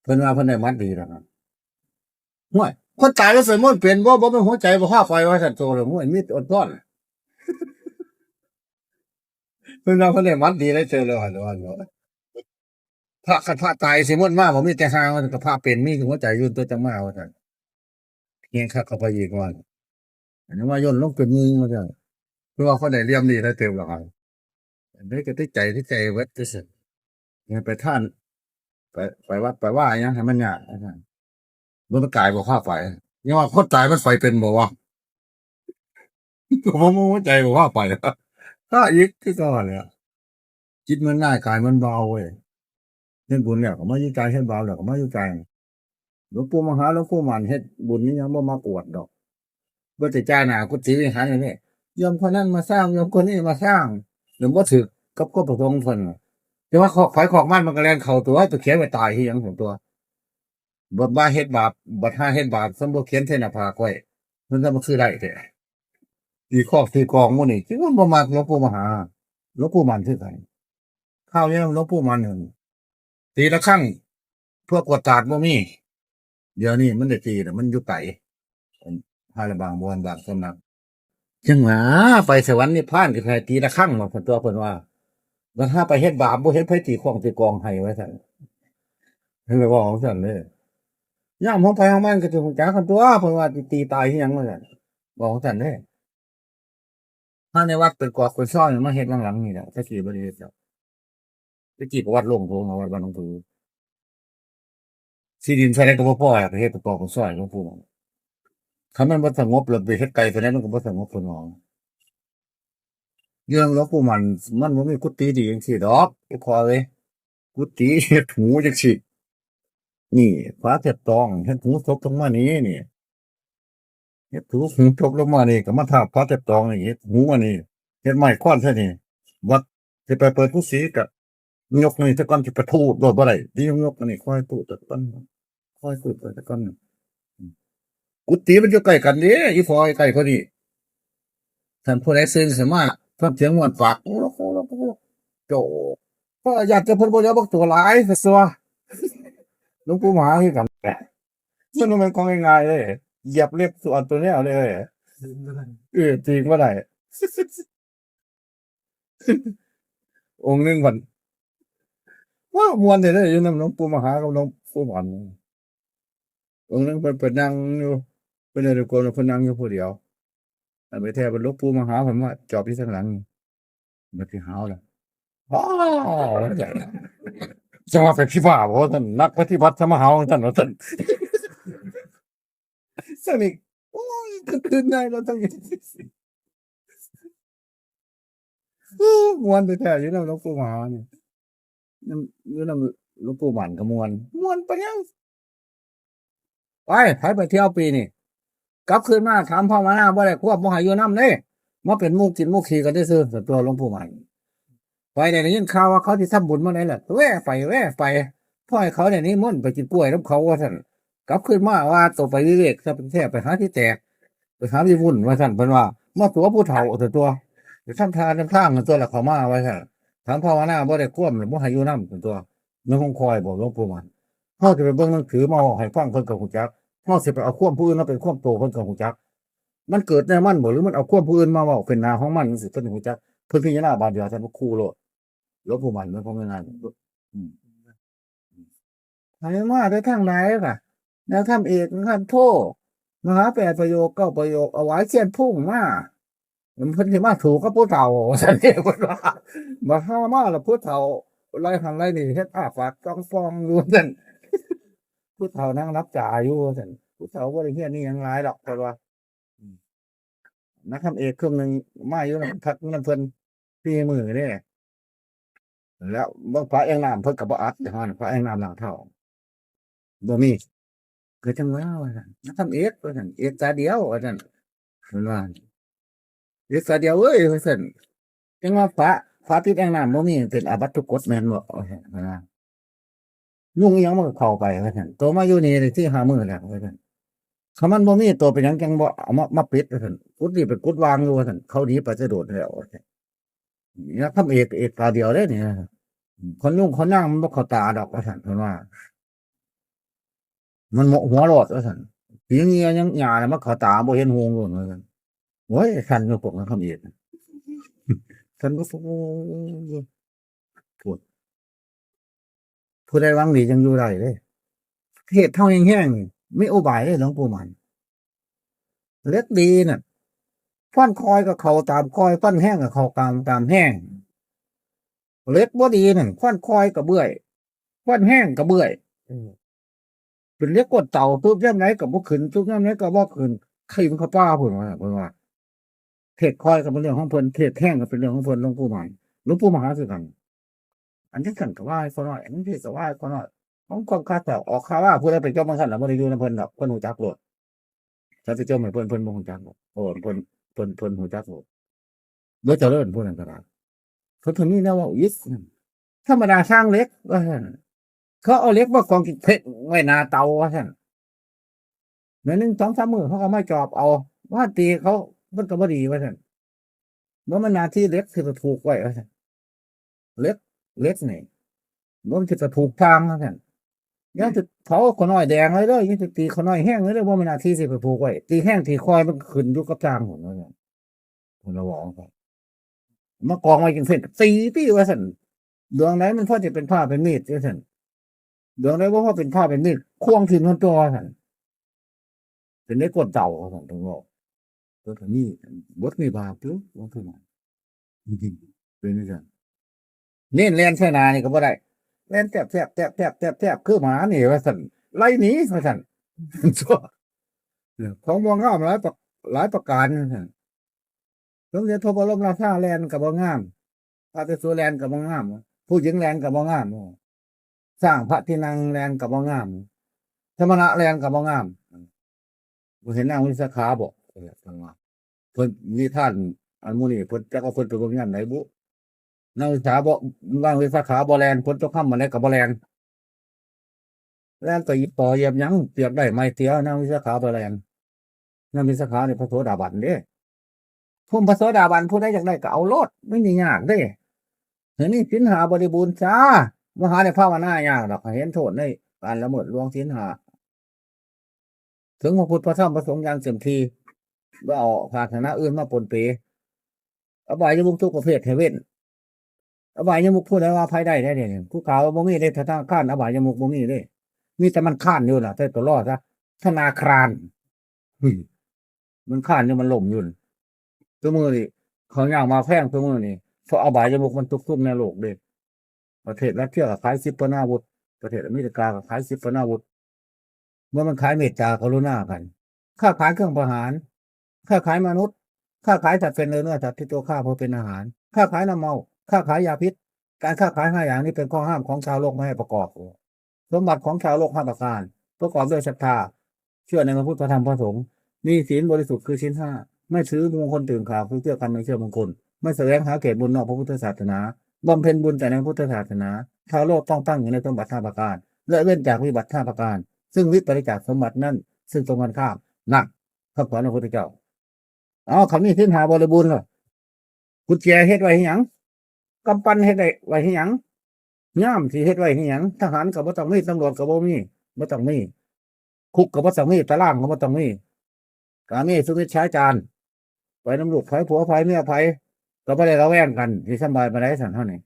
เพิ่นว่าเพิ่นได้มัดดีแล้วนะ ห้วย คนตายแล้วสวดมนต์เป็นบ่ บ่เป็นหัวใจบ่พาไป ว่าซั่น โตเลย ห้วย มีแต่อดทน เพิ่นว่าเพิ่นได้มัดดีแล้ว เจอแล้ว ว่าซั่น พระ คันพระตายสิมนต์มาบ่ มีแต่ห่าง ว่าซั่น ก็พระเป็น มีหัวใจอยู่ตัวจังมา ว่าซั่น แฮงคักเข้าไปอีกว่า อันนี้ว่าย่นลงเป็นหมื่น ว่าซั่น เพิ่นว่าเพิ่นได้เหลี่ยมดีแล้วเติมแล้วครับ อันนี้ก็ได้ใจ ได้ใจเบิด จังซั่น ไปทาน ไป ไปวัดไปว่าหยังให้มันยาก ว่าซั่น บ่มันกายบ่พาไป ยังว่าคนตายมันไปเป็นบ่วะ ก็บ่มีหัวใจบ่พาไป ถ้าอีกคือเก่าแหละ จิตมันง่าย กายมันเบาเว้ย เฮ็ดบุญแล้วก็มาอยู่ใจ เฮ็ดบาปแล้วก็มาอยู่ใจ หลวงปู่มหา หลวงปู่หมัน เฮ็ดบุญนี่ยังบ่มากวดดอก บ่ได้จ่ายหน้ากุฏิวิหารนี่ โยมคนนั้นมาสร้าง โยมคนนี้มาสร้าง หรือบ่ถือกับความประสงค์เพิ่น แต่ว่าคอกไผคอกมัน มันก็แล่นเข้าตัว ไปเขียนไว้ตายคือหยังซั่นตัว บัดมาเฮ็ดบาป บัดหาเฮ็ดบาป ซั่นบ่เขียนใส่หน้าผากไว้ มันจะมาคือได้แท้ ตีคอกตีกองหมู่นี่ คือมันบ่มักหลวงปู่มหา หลวงปู่หมันคือไผ คราวนี้หลวงปู่หมันนั่น ตีระฆัง เพื่อกวดตาดบ่มี เดี๋ยวนี้มันได้ตีแล้ว มันอยู่ไกล หาละบางบ่อนบางสำนัก จังหวะไปสวรรค์นิพพานก็ให้ตีระฆังว่าซั่นตัว เพิ่นว่า แล้วถ้าไปเฮ็ดบาปบ่เห็นไผตีข้องตีกองให้ว่าซั่น เพิ่นเลยเว้าจั่งซั่นเด้ ยามเฮาไปเฮามาก็สิฮู้จักกันตั่ว เพิ่นว่าสิตีตายคือหยังว่าซั่น เว้าจั่งซั่นเด้ ถ้าในวัดเป็นกอกเป็นซอยมาเฮ็ดหลังๆนี่แหละ แต่กี้บ่ได้เฮ็ดดอก แต่กี้ก็วัดโล่งโพง วัดบ้านหนองผือ ที่ดินเท่าใดก็บ่พอไปเฮ็ดเป็นกอกเป็นซอยหลวงปู่ คันมันบ่สงบแล้วไปเฮ็ดไกลเท่าใดมันก็บ่สงบเพิ่นว่า เรื่องหลวงปู่มั่น มันบ่มีกุฏิดีจังซี่ดอก อีพ่อเอ้ย กุฏิเฮ็ดหูจังซี่ นี่ ฝาแถบตอง เฮ็ดหูทบลงมานี่ นี่ เฮ็ดหู หูทบลงมานี่ ก็มาทาบฝาแถบตองนี่ เฮ็ดหูอันนี้ เฮ็ดไม้ค้อนใส่นี่ วัดสิไปเปิดกุฏิก็ยกนี่ซะก่อน สิไปทูดโลดบ่ได้ ที่ยกอันนี้ ค่อยทูดซะก่อน ค่อยทูดไปซะก่อน กุฏิมันอยู่ใกล้กันเด้ อีพ่อ ใกล้กว่านี้ ท่านผู้ใดตื่นขึ้นมา ฟังเสียงม่วนปาก โอ้โห โอ้โห โจ้ ก็อยากจะเพิ่นบ่ได้บักตัวหลาย ซั่นตัว หลวงปู่มหาคือกันแหละ มันบ่แม่นของง่ายๆเด้ เหยียบเล็บส่วนตัวแนวเด้ เออ จริงบ่ได้ องค์หนึ่งพัน ว้าว ม่วนเด้อ อยู่นำหลวงปู่มหากับหลวงปู่หวาน องค์หนึ่งเพิ่นไปนั่งอยู่ เพิ่นเดินจงกรมแล้วเพิ่นนั่งอยู่ผู้เดียว อันไปแท้เป็นหลวงปู่มหา เพิ่นมาจอบอยู่ทางหลัง มันสิหาวล่ะ อ้าว จังว่าเป็นผีบ้าบ่ ท่านนักปฏิบัติธรรมหาว ท่านว่า ท่าน สนิท โอ้ย ตื่นได้แล้ว ท่าน ม่วนแท้ๆ อยู่นำหลวงปู่มหานี่ นำ อยู่นำหลวงปู่หวานก็ม่วน ม่วนปานหยัง ไป ไผไปเที่ยวปีนี้ กลับคืนมาถามภาวนาบ่ได้ควบ บ่ให้อยู่นำเด้ มาเป็นหมู่กินหมู่ขี้กันซื่อๆ ซั่นตัวหลวงปู่หวาน ไปได้ยินข่าวว่าเขาสิทำบุญมื้อใดล่ะ แว่ไป แว่ไป พอให้เขาได้นิมนต์ไปกินกล้วยนำเขาว่าซั่น กลับคืนมาว่าโตไปวิเวกซะ เป็นแท้ไปหาที่แตก ไปหาวิวุ่นว่าซั่น เพิ่นว่า มาตั๋วผู้เฒ่าซั่นตัว ไปทำทานทำทางซั่นตัว แล้วเข้ามาว่าซั่น ถามภาวนาบ่ได้ควบ บ่ให้อยู่นำซั่นตัว มันคงคอยบอกหลวงปู่หวาน เฮาสิไปเบิ่งหนังสือมาเว้าให้ฟัง เพิ่นก็ฮู้จัก เฮาสิไปเอาความผู้อื่นมาเป็นความโต เพิ่นก็ฮู้จัก มันเกิดแนวมันบ่ หรือมันเอาความผู้อื่นมาเว้าเป็นหน้าของมันจั่งซี้ เพิ่นฮู้จัก เพิ่นพิจารณาบาดเดียว ท่านว่าคู่โลด หลวงปู่หวานมันคงง่ายๆ อืม ให้มาแต่ทางใดล่ะ แนวธรรมเอก แนวธรรมโท มหาแปดประโยค เก้าประโยค เอาไว้เสี้ยนพุ่งมา เพิ่นสิมาถูกกับผู้เฒ่า ซั่นเด้ เพิ่นว่า บัดเฮามาแล้วผู้เฒ่าไล่หันไล่นี่ เฮ็ดอ้าปากจ้องฟองอยู่ ซั่น ผู้เฒ่านั่งหลับตาอยู่ ซั่น ผู้เฒ่าบ่ได้เฮียนอีหยังหลายดอก เพิ่นว่า อืม นักธรรมเอกเครื่องหนึ่งมาอยู่นำ พักอยู่นำเพิ่นสี่มื้อเด้ แล้วเบิ่งฝาแอ่งน้ำเพิ่นก็บ่อัด เดี๋ยวนั้นฝาแอ่งน้ำล้างเท้า บ่มี ก็จังว่าว่าซั่น นักธรรมเอกว่าซั่น เอกตาเดียวว่าซั่น เพิ่นว่า เอกตาเดียวเอ้ย ว่าซั่น จังว่าฝา ฝาปิดแอ่งน้ำบ่มี เป็นอาบัติทุกกฎแม่นบ่ ว่าซั่นนะ ยุงอิหยังมันก็เข้าไป ว่าซั่น โตมาอยู่นี่ได้สี่ห้ามื้อแล้ว ว่าซั่น คันมันบ่มี โตเป็นหยังจังบ่เอามา มาปิด ว่าซั่น กุฏิเป็นกุฏิว่างอยู่ ว่าซั่น เขาหนีไปแต่โดนแล้ว ว่าซั่น นักธรรมเอก เอกตาเดียวเด้นี่ คนยุงคนนางมันบ่เข้าตาดอก ว่าซั่น เพิ่นว่า มันโมโหโลด ว่าซั่น ผีเงี้ยยังหยาเนี่ยมันเข้าตาบ่เห็นหุงโลด ว่าซั่น โอ้ย สั่นอยู่พวกนักธรรมเอก สั่นก็ โอ้ย พูด ผู้ใดหวังดีจังอยู่ได้เด้ เทศเฮาแฮงๆ นี่ มีอุบายเด้หลวงปู่หมัน เหล็กดีน่ะ ฟันคอยก็เข้าตามคอย ฟันแฮงก็เข้าตาม ตามแฮง เหล็กบ่ดีนั่น ฟันคอยก็เบื่อย ฟันแฮงก็เบื่อย อืม เป็นเหล็กกดเต่า ทุบยามใดก็บ่ขึ้น ทุบยามใดก็บ่ขึ้น ทิ่มเข้าป่าพุ้นว่า เพิ่นว่า เทศคอยก็เป็นเรื่องของเพิ่น เทศแฮงก็เป็นเรื่องของเพิ่น หลวงปู่หมัน หลวงปู่มหาคือกัน อันนี้กันก็ว่าให้เขาน้อย อันนี้ก็ว่าให้เขาน้อย ของความคาดเดาออกข่าวว่าผู้ใดไปจมจั่งซั่นล่ะ บ่ได้อยู่นำเพิ่นดอก เพิ่นฮู้จักโลด ถ้าไปจมให้เพิ่น เพิ่นบ่ฮู้จักดอก โอ้ เพิ่น เพิ่น เพิ่นฮู้จักโลด บ่เจริญผู้นั้นก็ได้ เพิ่น เพิ่นมีแนวเว้าอีก ธรรมดาช่างเหล็ก ว่าซั่น เขาเอาเหล็กมาของกินเพ็กไว้หน้าเตา ว่าซั่น หน่อยหนึ่งสองสามมื้อเขาก็มาจอบเอา ว่าตีเขา มันก็บ่ดี ว่าซั่น บ่แม่นหน้าที่เหล็กสิไปผูกไว้ ว่าซั่น เหล็ก เหล็กนี่ บ่แม่นสิไปผูกทาง ว่าซั่น ยังสิเผาข้าวน้อยแดงไว้เด้อ ยังสิตีข้าวน้อยแฮงไว้เด้อ บ่แม่นหน้าที่สิไปผูกไว้ ตีแฮงตีคอยมันก็ขึ้นอยู่กับทางพุ้น ว่าซั่น เพิ่นก็บอกว่า มากองไว้จั่งซี้ ตีติ ว่าซั่น ดวงไหนมันพอจะเป็นพระเป็นมีดจังซั่น ดวงไหนบ่พอเป็นพระเป็นมีด ควงถิ่มทั้งตัวซั่น เป็นได้กดเดาซั่น ถึงบอก เพิ่นก็มีบทมีบาปอยู่ ว่าซั่นน่ะ อืม เป็นจังซั่น เน้นแล่นใส่หน้านี่ก็บ่ได้ แล่นแทบๆๆๆๆ คือหมานี่ ว่าซั่น ไล่หนี ว่าซั่น ของบ่งามหลายประ หลายประการ ว่าซั่น สมเด็จพระบรมราชาแล่นก็บ่งาม พระภิกษุแล่นก็บ่งาม ผู้หญิงแล่นก็บ่งาม สร้างพระที่นั่งแล่นก็บ่งาม สมณะแล่นก็บ่งาม บ่เห็นนางวิสาขาบ่ เออ เพิ่นว่า เพิ่นนิทานอันหมู่นี้ เพิ่นจักว่าเพิ่นไปเบิ่งยามใดบุ นางวิสาบ่ นางวิสาขาบ่แล่น เพิ่นตกค่ำมื้อใดก็บ่แล่น แล่นไปอีต่อเหยียบหยัง เปรียบได้ไม้เตีย นางวิสาขาบ่แล่น นางวิสาขานี่พระโสดาบันเด้ ภูมิพระโสดาบันผู้ใดอยากได้ก็เอาโลด ไม่ได้ยากเด้ เดี๋ยวนี้ศีลห้าบริบูรณ์จ้า บ่หาได้ภาวนายากดอก เห็นโทษในการละเมิดล่วงศีลห้า ถึงพระพุทธพระธรรมพระสงฆ์อย่างเต็มที่ บ่เอาศาสนาอื่นมาปนเป อบายมุขทุกประเภทให้เว้น อบายมุขผู้ใดว่าไผได้ได้เนี่ย ผู้กล่าวว่าบ่มีเด้ ธนาคารอบายมุขบ่มีเด้ มีแต่มันค้านอยู่น่ะ แต่ตัวรอดซะ ธนาคาร อืม มันค้านอยู่ มันล้มอยู่น่ะ ซุมื้อนี้ ข้าวยากหมากแพงซุมื้อนี้ เพราะอบายมุขมันชุกชุมในโลกเด้ ประเทศรัสเซียก็ขายขีปนาวุธ ประเทศอเมริกาก็ขายขีปนาวุธ เมื่อมันขายเมตตากรุณากัน ค้าขายเครื่องประหาร ค้าขายมนุษย์ ค้าขายสัตว์เป็นเนื้อ สัตว์ที่ตัวฆ่าเพื่อเป็นอาหาร ค้าขายน้ำเมา ค้าขายยาพิษ การค้าขายห้าอย่างนี้เป็นข้อห้ามของชาวโลกไม่ให้ประกอบ สมบัติของชาวโลกห้าประการ ประกอบด้วยศรัทธา เชื่อในพระพุทธพระธรรมพระสงฆ์ มีศีลบริสุทธิ์คือศีลห้า ไม่ถือมงคลตื่นข่าวคือเชื่อคำไม่เชื่อมงคล ไม่แสวงหาเกศบุญนอกพระพุทธศาสนา บำเพ็ญบุญแต่ในพระพุทธศาสนา ชาวโลกต้องตั้งอยู่ในสมบัติห้าประการ และเว้นจากวิบัติห้าประการ ซึ่งวิปริตจากสมบัตินั้น ซึ่งตรงกันข้าม นั่น คำสอนของพระพุทธเจ้า เอา คำนี้ศีลห้าบริบูรณ์แล้ว กุญแจเฮ็ดไว้ให้หยัง กำปั้นเฮ็ดไว้ให้หยัง ย่ามสิเฮ็ดไว้ให้หยัง ทหารก็บ่ต้องมี ตำรวจก็บ่มี บ่ต้องมี คุกก็บ่ต้องมี ตารางก็บ่ต้องมี กาเมสุมิจฉาจาร ไปนำลูกไผผัวไผเมียไผ ก็บ่ได้ระแวงกัน สิสำบายปานใดซั่นเฮานี่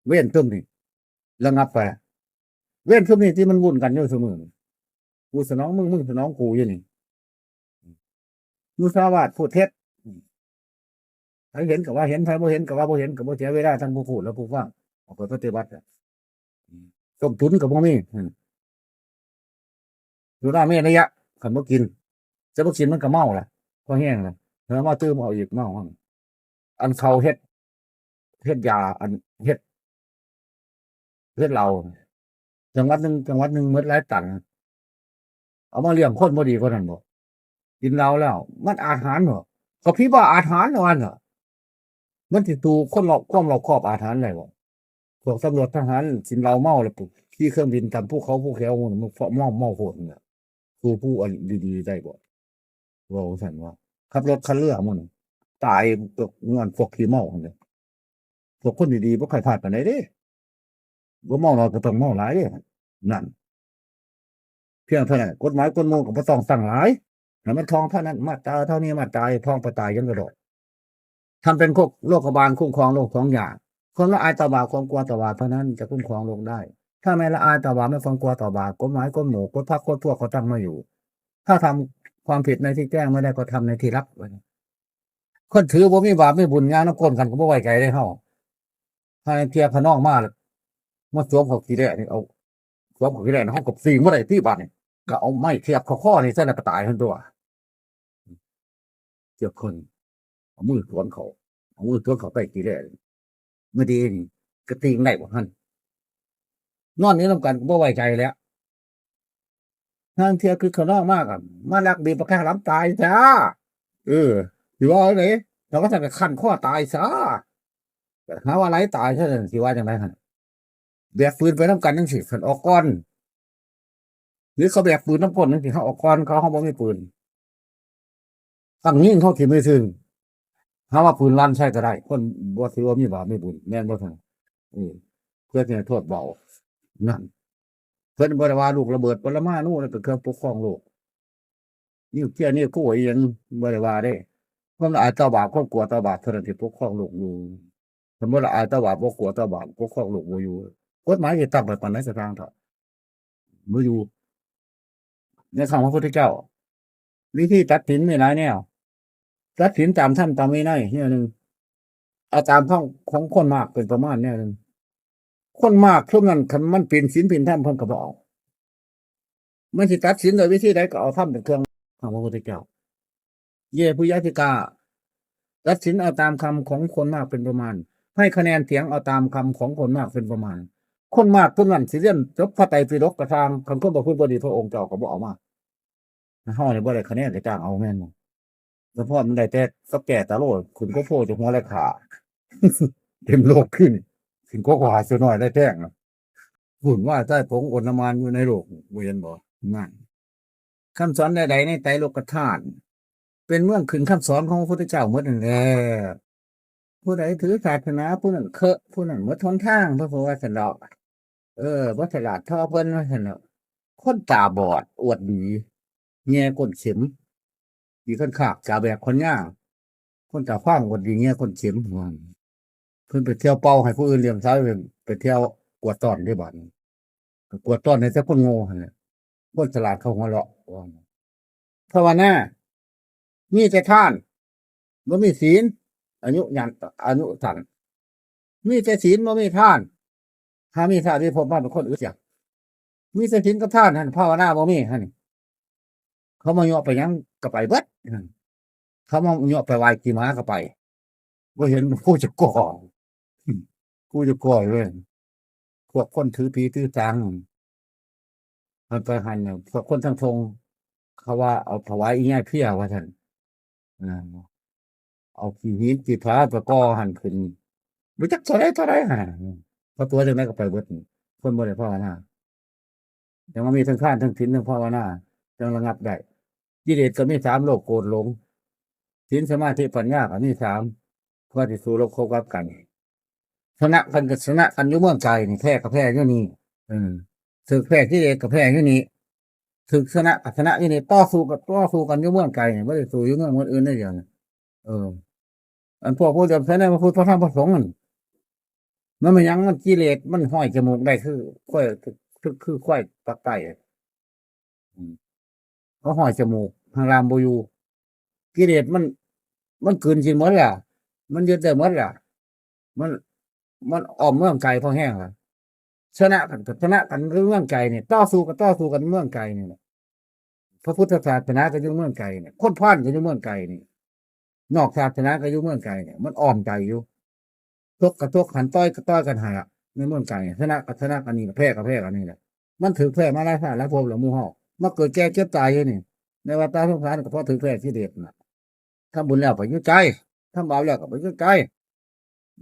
เวรซุมนี้ ระงับไป เวรซุมนี้ที่มันวุ่นกันอยู่ซุมื้อนี้ กูสนองมึง มึงสนองกูอยู่นี่ มุสาวาท พูดเท็จ ไผเห็นก็ว่าเห็น ไผบ่เห็นก็ว่าบ่เห็น ก็บ่เสียเวลาทั้งผู้พูดและผู้ฟัง เอาไปปฏิบัติอะ ต้มตุ๋นก็บ่มี อืม สุราเมรยะ คันบ่กิน แต่บ่กินมันก็เมาล่ะ พอแห้งล่ะ แล้วมาตื่มเอาอีก เมา อันเขาเฮ็ด เฮ็ดยา อันเฮ็ด เฮ็ดเหล้า จังหวัดหนึ่ง จังหวัดหนึ่งหมดหลายตัน เอามาเลี้ยงคนบ่ดีกว่านั้นบ่ กินเหล้าแล้ว มันอาถรรพ์บ่ ก็ผีบ้าอาถรรพ์ว่าหั่นน่ะ มันสิสู้คนรอบ ความรอบคอบอาถรรพ์ได้บ่ พวกตำรวจทหารกินเหล้าเมาแล้วขี่เครื่องบินตามภูเขาภูแขว มันเมา เมาโพดเนี่ย สู้ผู้อันดีๆได้บ่ เว้าซั่นว่า ขับรถขับเรือมันตายพวก ย้อนพวกขี้เมาหั่นแหละ พวกคนดีๆบ่ค่อยพลาดปานใดเด้ บ่เมาน้อยก็ต้องเมาหลายเด้ นั่น เพียงเท่านั้น กฎหมายกฎหมู่ก็บ่ต้องตั้งหลาย ให้มันท่องเท่านั้น มาตราเท่านี้ มาตรา ท่องไปตายยังกระโดด ทำเป็นโคก โรคบาลคุ้มครองโรคสองอย่าง ความละอายต่อบาป ความกลัวต่อบาปเท่านั้นจะคุ้มครองโรคได้ ถ้าไม่ละอายต่อบาป ไม่ความกลัวต่อบาป กฎหมายกฎหมู่ กฎพรรคกฎพวกก็ตั้งมาอยู่ ถ้าทำความผิดในที่แจ้งไม่ได้ก็ทำในที่ลับ คนถือบ่มีบาปมีบุญ ย่างนำก้นกันก็บ่ไว้ใจเด้เฮา ห่าลางเทื่อขะนองมา มาสวมเข้าขี้แด้นี่ เอา สวมเข้าขี้แด้นี่ เฮาก็ซี้งบ่ได้ติบาดนี่ ก็เอาไม้เสียบเข้าคอนี่ซะแล้วก็ตายหั่นตั่ว เสียบคน เอามือสวนเข้า เอามือสวนเข้าใต้ขี้แด้นี่ มื้อดีนี่ กระติงได้บ่หั่น นอนอยู่นำกันก็บ่ไว้ใจแล้ว ห่าลางเทื่อคือขะนองมากอะ มาลักบีบปากกาหลำตายซะ เออ สิว่าจั่งใด แล้วก็สั่นก็คันคอตายซะ หาว่าไหลตายซะ สิว่าจั่งใดหั่น แบกปืนไปนำกันจั่งซี้ คันออกก่อน หรือเขาแบกปืนนำก้นจั่งซี้ เฮาออกก่อน เขา เฮาบ่มีปืน ตั้งยิงเขาถิ่มซื่อๆ หาว่าปืนลั่นใช้ก็ได้ คนบ่ถือว่ามีบาปมีบุญ แม่นบ่ซั่น เออ เพื่อสิให้โทษเบา นั่น เพิ่นบ่ได้ว่าลูกระเบิดปรมาณูนั่นเป็นเครื่องปกครองโลก นิวเคลียร์ นิวเคลียร์อีหยังบ่ได้ว่าเด้ ความละอายต่อบาป ความกลัวต่อบาปเท่านั้นที่ปกครองโลกอยู่ สมมติละอายแตาบาป บ่กลัวแตาบาป ปกครองโลกบ่อยู่ กฎหมายสิตั้งไปปานใดก็ช่างเถาะ บ่อยู่ ในคำพระพุทธเจ้า วิธีตัดสินมีหลายแนว ตัดสินตามธรรมตามวินัยแนวหนึ่ง เอาตามของ ของคนมากเป็นประมาณแนวหนึ่ง คนมากซุมนั้นคันมันผิดศีลผิดธรรมเพิ่นก็บ่เอา มันสิตัดสินด้วยวิธีใดก็เอาธรรมเป็นเครื่องของพระพุทธเจ้า เย ปุญญาธิกา ตัดสินเอาตามคำของคนมากเป็นประมาณ ให้คะแนนเสียงเอาตามคำของคนมากเป็นประมาณ คนมากซุมนั้นสิเรียนจบพระไตรปิฎกก็ช่าง คันคนประพฤติบ่ดีพระองค์เจ้าก็บ่เอามา เฮานี่บ่ได้คะแนนก็จ้างเอาแม่นบ่ สะพอนมันได้แต่กับแก่ตาโลด ขึ้นกว่าโพธิ์จนหัวไหล่ขา เต็มโลกขึ้น ขึ้นกว่าขวาเสือน้อยได้แท่งน่ะ วุ่นวายใต้ผงอนมานอยู่ในโลก บ่เห็นบ่ นั่น คำสอนใดๆในไตรโลกธาตุ เป็นเมืองขึ้นคำสอนของพระพุทธเจ้าหมดนั่นแหละ ผู้ใดถือศาสนาผู้นั้นเคอะ ผู้นั้นหมดหนทาง พระพุทธว่าซั่นดอก เออ บ่ฉลาดเท่าเพิ่นว่าซั่นดอก คนตาบอดอวดดี แย่ก้นเข็ม อีกคนขากจาแบกคนย่าง คนตาขว้างอวดดี แย่ก้นเข็ม ว่า เพิ่นไปเที่ยวเป่าให้ผู้อื่นเหลื่อมใส ไปเที่ยวกวดต้อนเด้บาดนี้ กวดต้อนให้แต่คนโง่หั่นแหละ คนฉลาดเขาหัวเราะ ว่า ภาวนา มีแต่ทาน บ่มีศีล อายุยัน อายุสั้น มีแต่ศีลบ่มีทาน ถ้ามีชาตินี้พบมาเป็นคนอึดอยาก มีแต่ศีลกับทานหั่น ภาวนาบ่มีหั่น เขามาเยาะไปหยังก็ไปเบิด เขามาเยาะไปไหว้ขี้หมาก็ไป บ่เห็นผู้จะก่อ ผู้จะก่อเลย พวกคนถือผีถือสาง มันไปหั่นน่ะ พวกคนทั้งทง เขาว่าเอาถวายอีหยังเพียว่าซั่น อ่า เอาขี้หินขี้ผาไปก่อหั่นขึ้น บ่จักเท่าใดเท่าใดหั่นน่ะ พอตัวจังได๋ก็ไปเบิดนี่ คนบ่ได้ภาวนา จังว่ามีทั้งทานทั้งศีลทั้งภาวนา จังระงับได้ กิเลสก็มีสาม โลภ โกรธ หลง ศีล สมาธิ ปัญญาก็มีสาม เพื่อที่สู้รบคบกับกัน ชนะกันก็ชนะกันอยู่เมืองไกลนี่ แพ้ก็แพ้อยู่นี่ เออ ถูกแพ้กิเลสก็แพ้อยู่นี่ ถูกชนะก็ชนะอยู่นี่ ต่อสู้ก็ต่อสู้กันอยู่เมืองไกลนี่ บ่ได้สู้อยู่เมืองคนอื่นได้เดียวนี่ เออ อันพวกผู้เหลื่อมใสในพระพุทธพระธรรมพระสงฆ์นั่น มันเป็นหยัง มันกิเลสมันห้อยจมูกได้คือควาย คือ คือควายปากใต้ อืม เขาห้อยจมูก ทางลามบ่อยู่ กิเลสมัน มันกลืนกินหมดแล้ว มันยึดได้หมดแล้ว มัน มันอ้อมเมืองไกลพอแห้งแล้ว ชนะกันก็ชนะกันเมืองไกลนี่ ต่อสู้ก็ต่อสู้กันเมืองไกลนี่แหละ พระพุทธศาสนาก็อยู่เมืองไกลนี่ คนพาลก็อยู่เมืองไกลนี่ นอกศาสนาก็อยู่เมืองไกลนี่ มันอ้อมไกลอยู่ ชกก็ชกหั้น ต่อยก็ต่อยกันหั้นล่ะ ในเมืองไกลนี่ ชนะก็ชนะกันนี่ แพ้ก็แพ้กันนี่แหละ มันถืกแพ้มาหลายชาติหลายภพแล้วหมู่เฮา มาเกิดแก่เจ็บตายอยู่นี่ ในวัฏฏะสงสารก็เพราะถืกแพ้กิเลสน่ะ ทำบุญแล้วไปอยู่ไกล ทำบาปแล้วก็ไปอยู่ไกล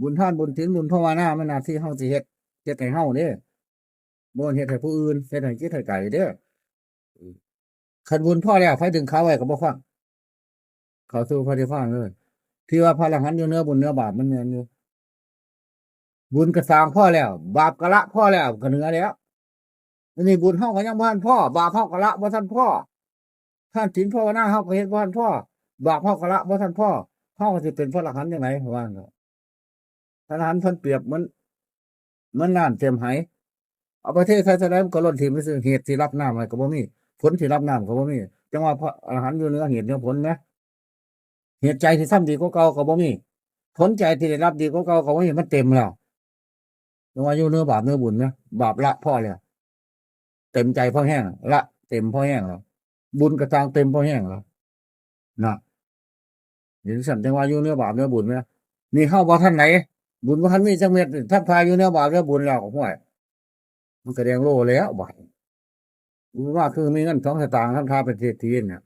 บุญทานบุญศีลบุญภาวนามันหน้าที่เฮาสิเฮ็ด เฮ็ดให้เฮาเด้ บ่เฮ็ดให้ผู้อื่น เฮ็ดให้จิตให้ไกลเด้อ คันบุญพอแล้ว ไผดึงขาไว้ก็บ่ฟัง เข้าสู่พระนิพพานเลย ที่ว่าพระอรหันต์อยู่เหนือบุญเหนือบาปมันแม่นอยู่ บุญก็สร้างพอแล้ว บาปก็ละพอแล้ว ก็เหนือแล้ว อันนี้บุญเฮาก็ยังบ่ทันพอ บาปเฮาก็ละบ่ทันพอ ทานศีลภาวนาเฮาก็เฮ็ดบ่ทันพอ บาปเฮาก็ละบ่ทันพอ เฮาก็สิเป็นพระอรหันต์จั่งใด ว่าซั่นเถาะ พระอรหันต์เพิ่นเปรียบเหมือน เหมือนน้ำเต็มไห เอาไปเทใส่เท่าใดมันก็ล้นถิ่มซื่อ เหตุที่รับน้ำไว้ก็บ่มี ผลที่รับน้ำก็บ่มี จั่งว่าพระอรหันต์อยู่เหนือเหตุเหนือผลนะ เหตุใจที่ทำดีกว่าเก่าก็บ่มี ผลใจที่ได้รับดีกว่าเก่าก็บ่มี มันเต็มแล้ว จั่งว่าอยู่เหนือบาปเหนือบุญนะ บาปละพอแล้ว เต็มใจพอแห้ง ละเต็มพอแห้งแล้ว บุญก็สร้างเต็มพอแห้งแล้ว นะ เห็นซั่นจั่งว่าอยู่เหนือบาปเหนือบุญนะ นี่เฮาบ่ทันไหน บุญบ่ทันมีจักเม็ด ทำทาอยู่เหนือบาปเหนือบุญแล้ว ห้วย มันก็แดงโลแล้วบาดนี้ อุปมาคือมีเงินสองสตางค์ ทำทาเป็นเศรษฐีน่ะ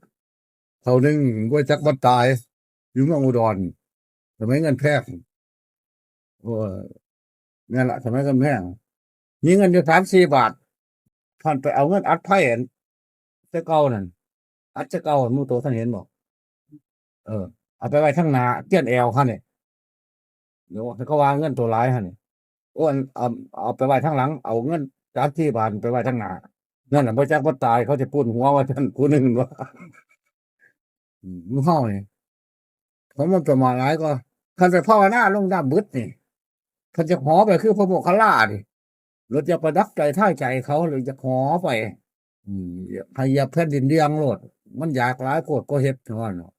เท่าหนึ่งบ่จักวันตาย อยู่เมืองอุดร สมัยเงินแพง โอ้ย นั่นล่ะ สมัยเงินแพง มีเงินอยู่สามสี่บาท ท่านไปเอาเงินอัดไผ่อันแต่เก่านั่น อัดแต่เก่า หมู่โตท่านเห็นบ่ เออ เอาไปไว้ทางหน้า เตียนแอวหั่นนี่ เดี๋ยวเขาว่าเงินตัวหลายหั่นนี่ โอ้ อัน เอา เอาไปไว้ทางหลัง เอาเงินสามสี่บาทไปไว้ทางหน้า นั่นน่ะ บ่จักบ่ตาย เขาสิปูนหัวว่าซั่น ผู้หนึ่งว่า อืม หมู่เฮานี่ เขามันประมาทหลายกว่า คันไปภาวนาลงน้ำบึดนี่ เพิ่นจะหอไปคือพระโมคคัลลานี่ รถจะประดับใจท่าใจเขา หรือจะหอไป อืม ให้เหยียบแผ่นดินเดียงโลด มันอยากหลายโพดก็เฮ็ดเท่านั้นเนาะ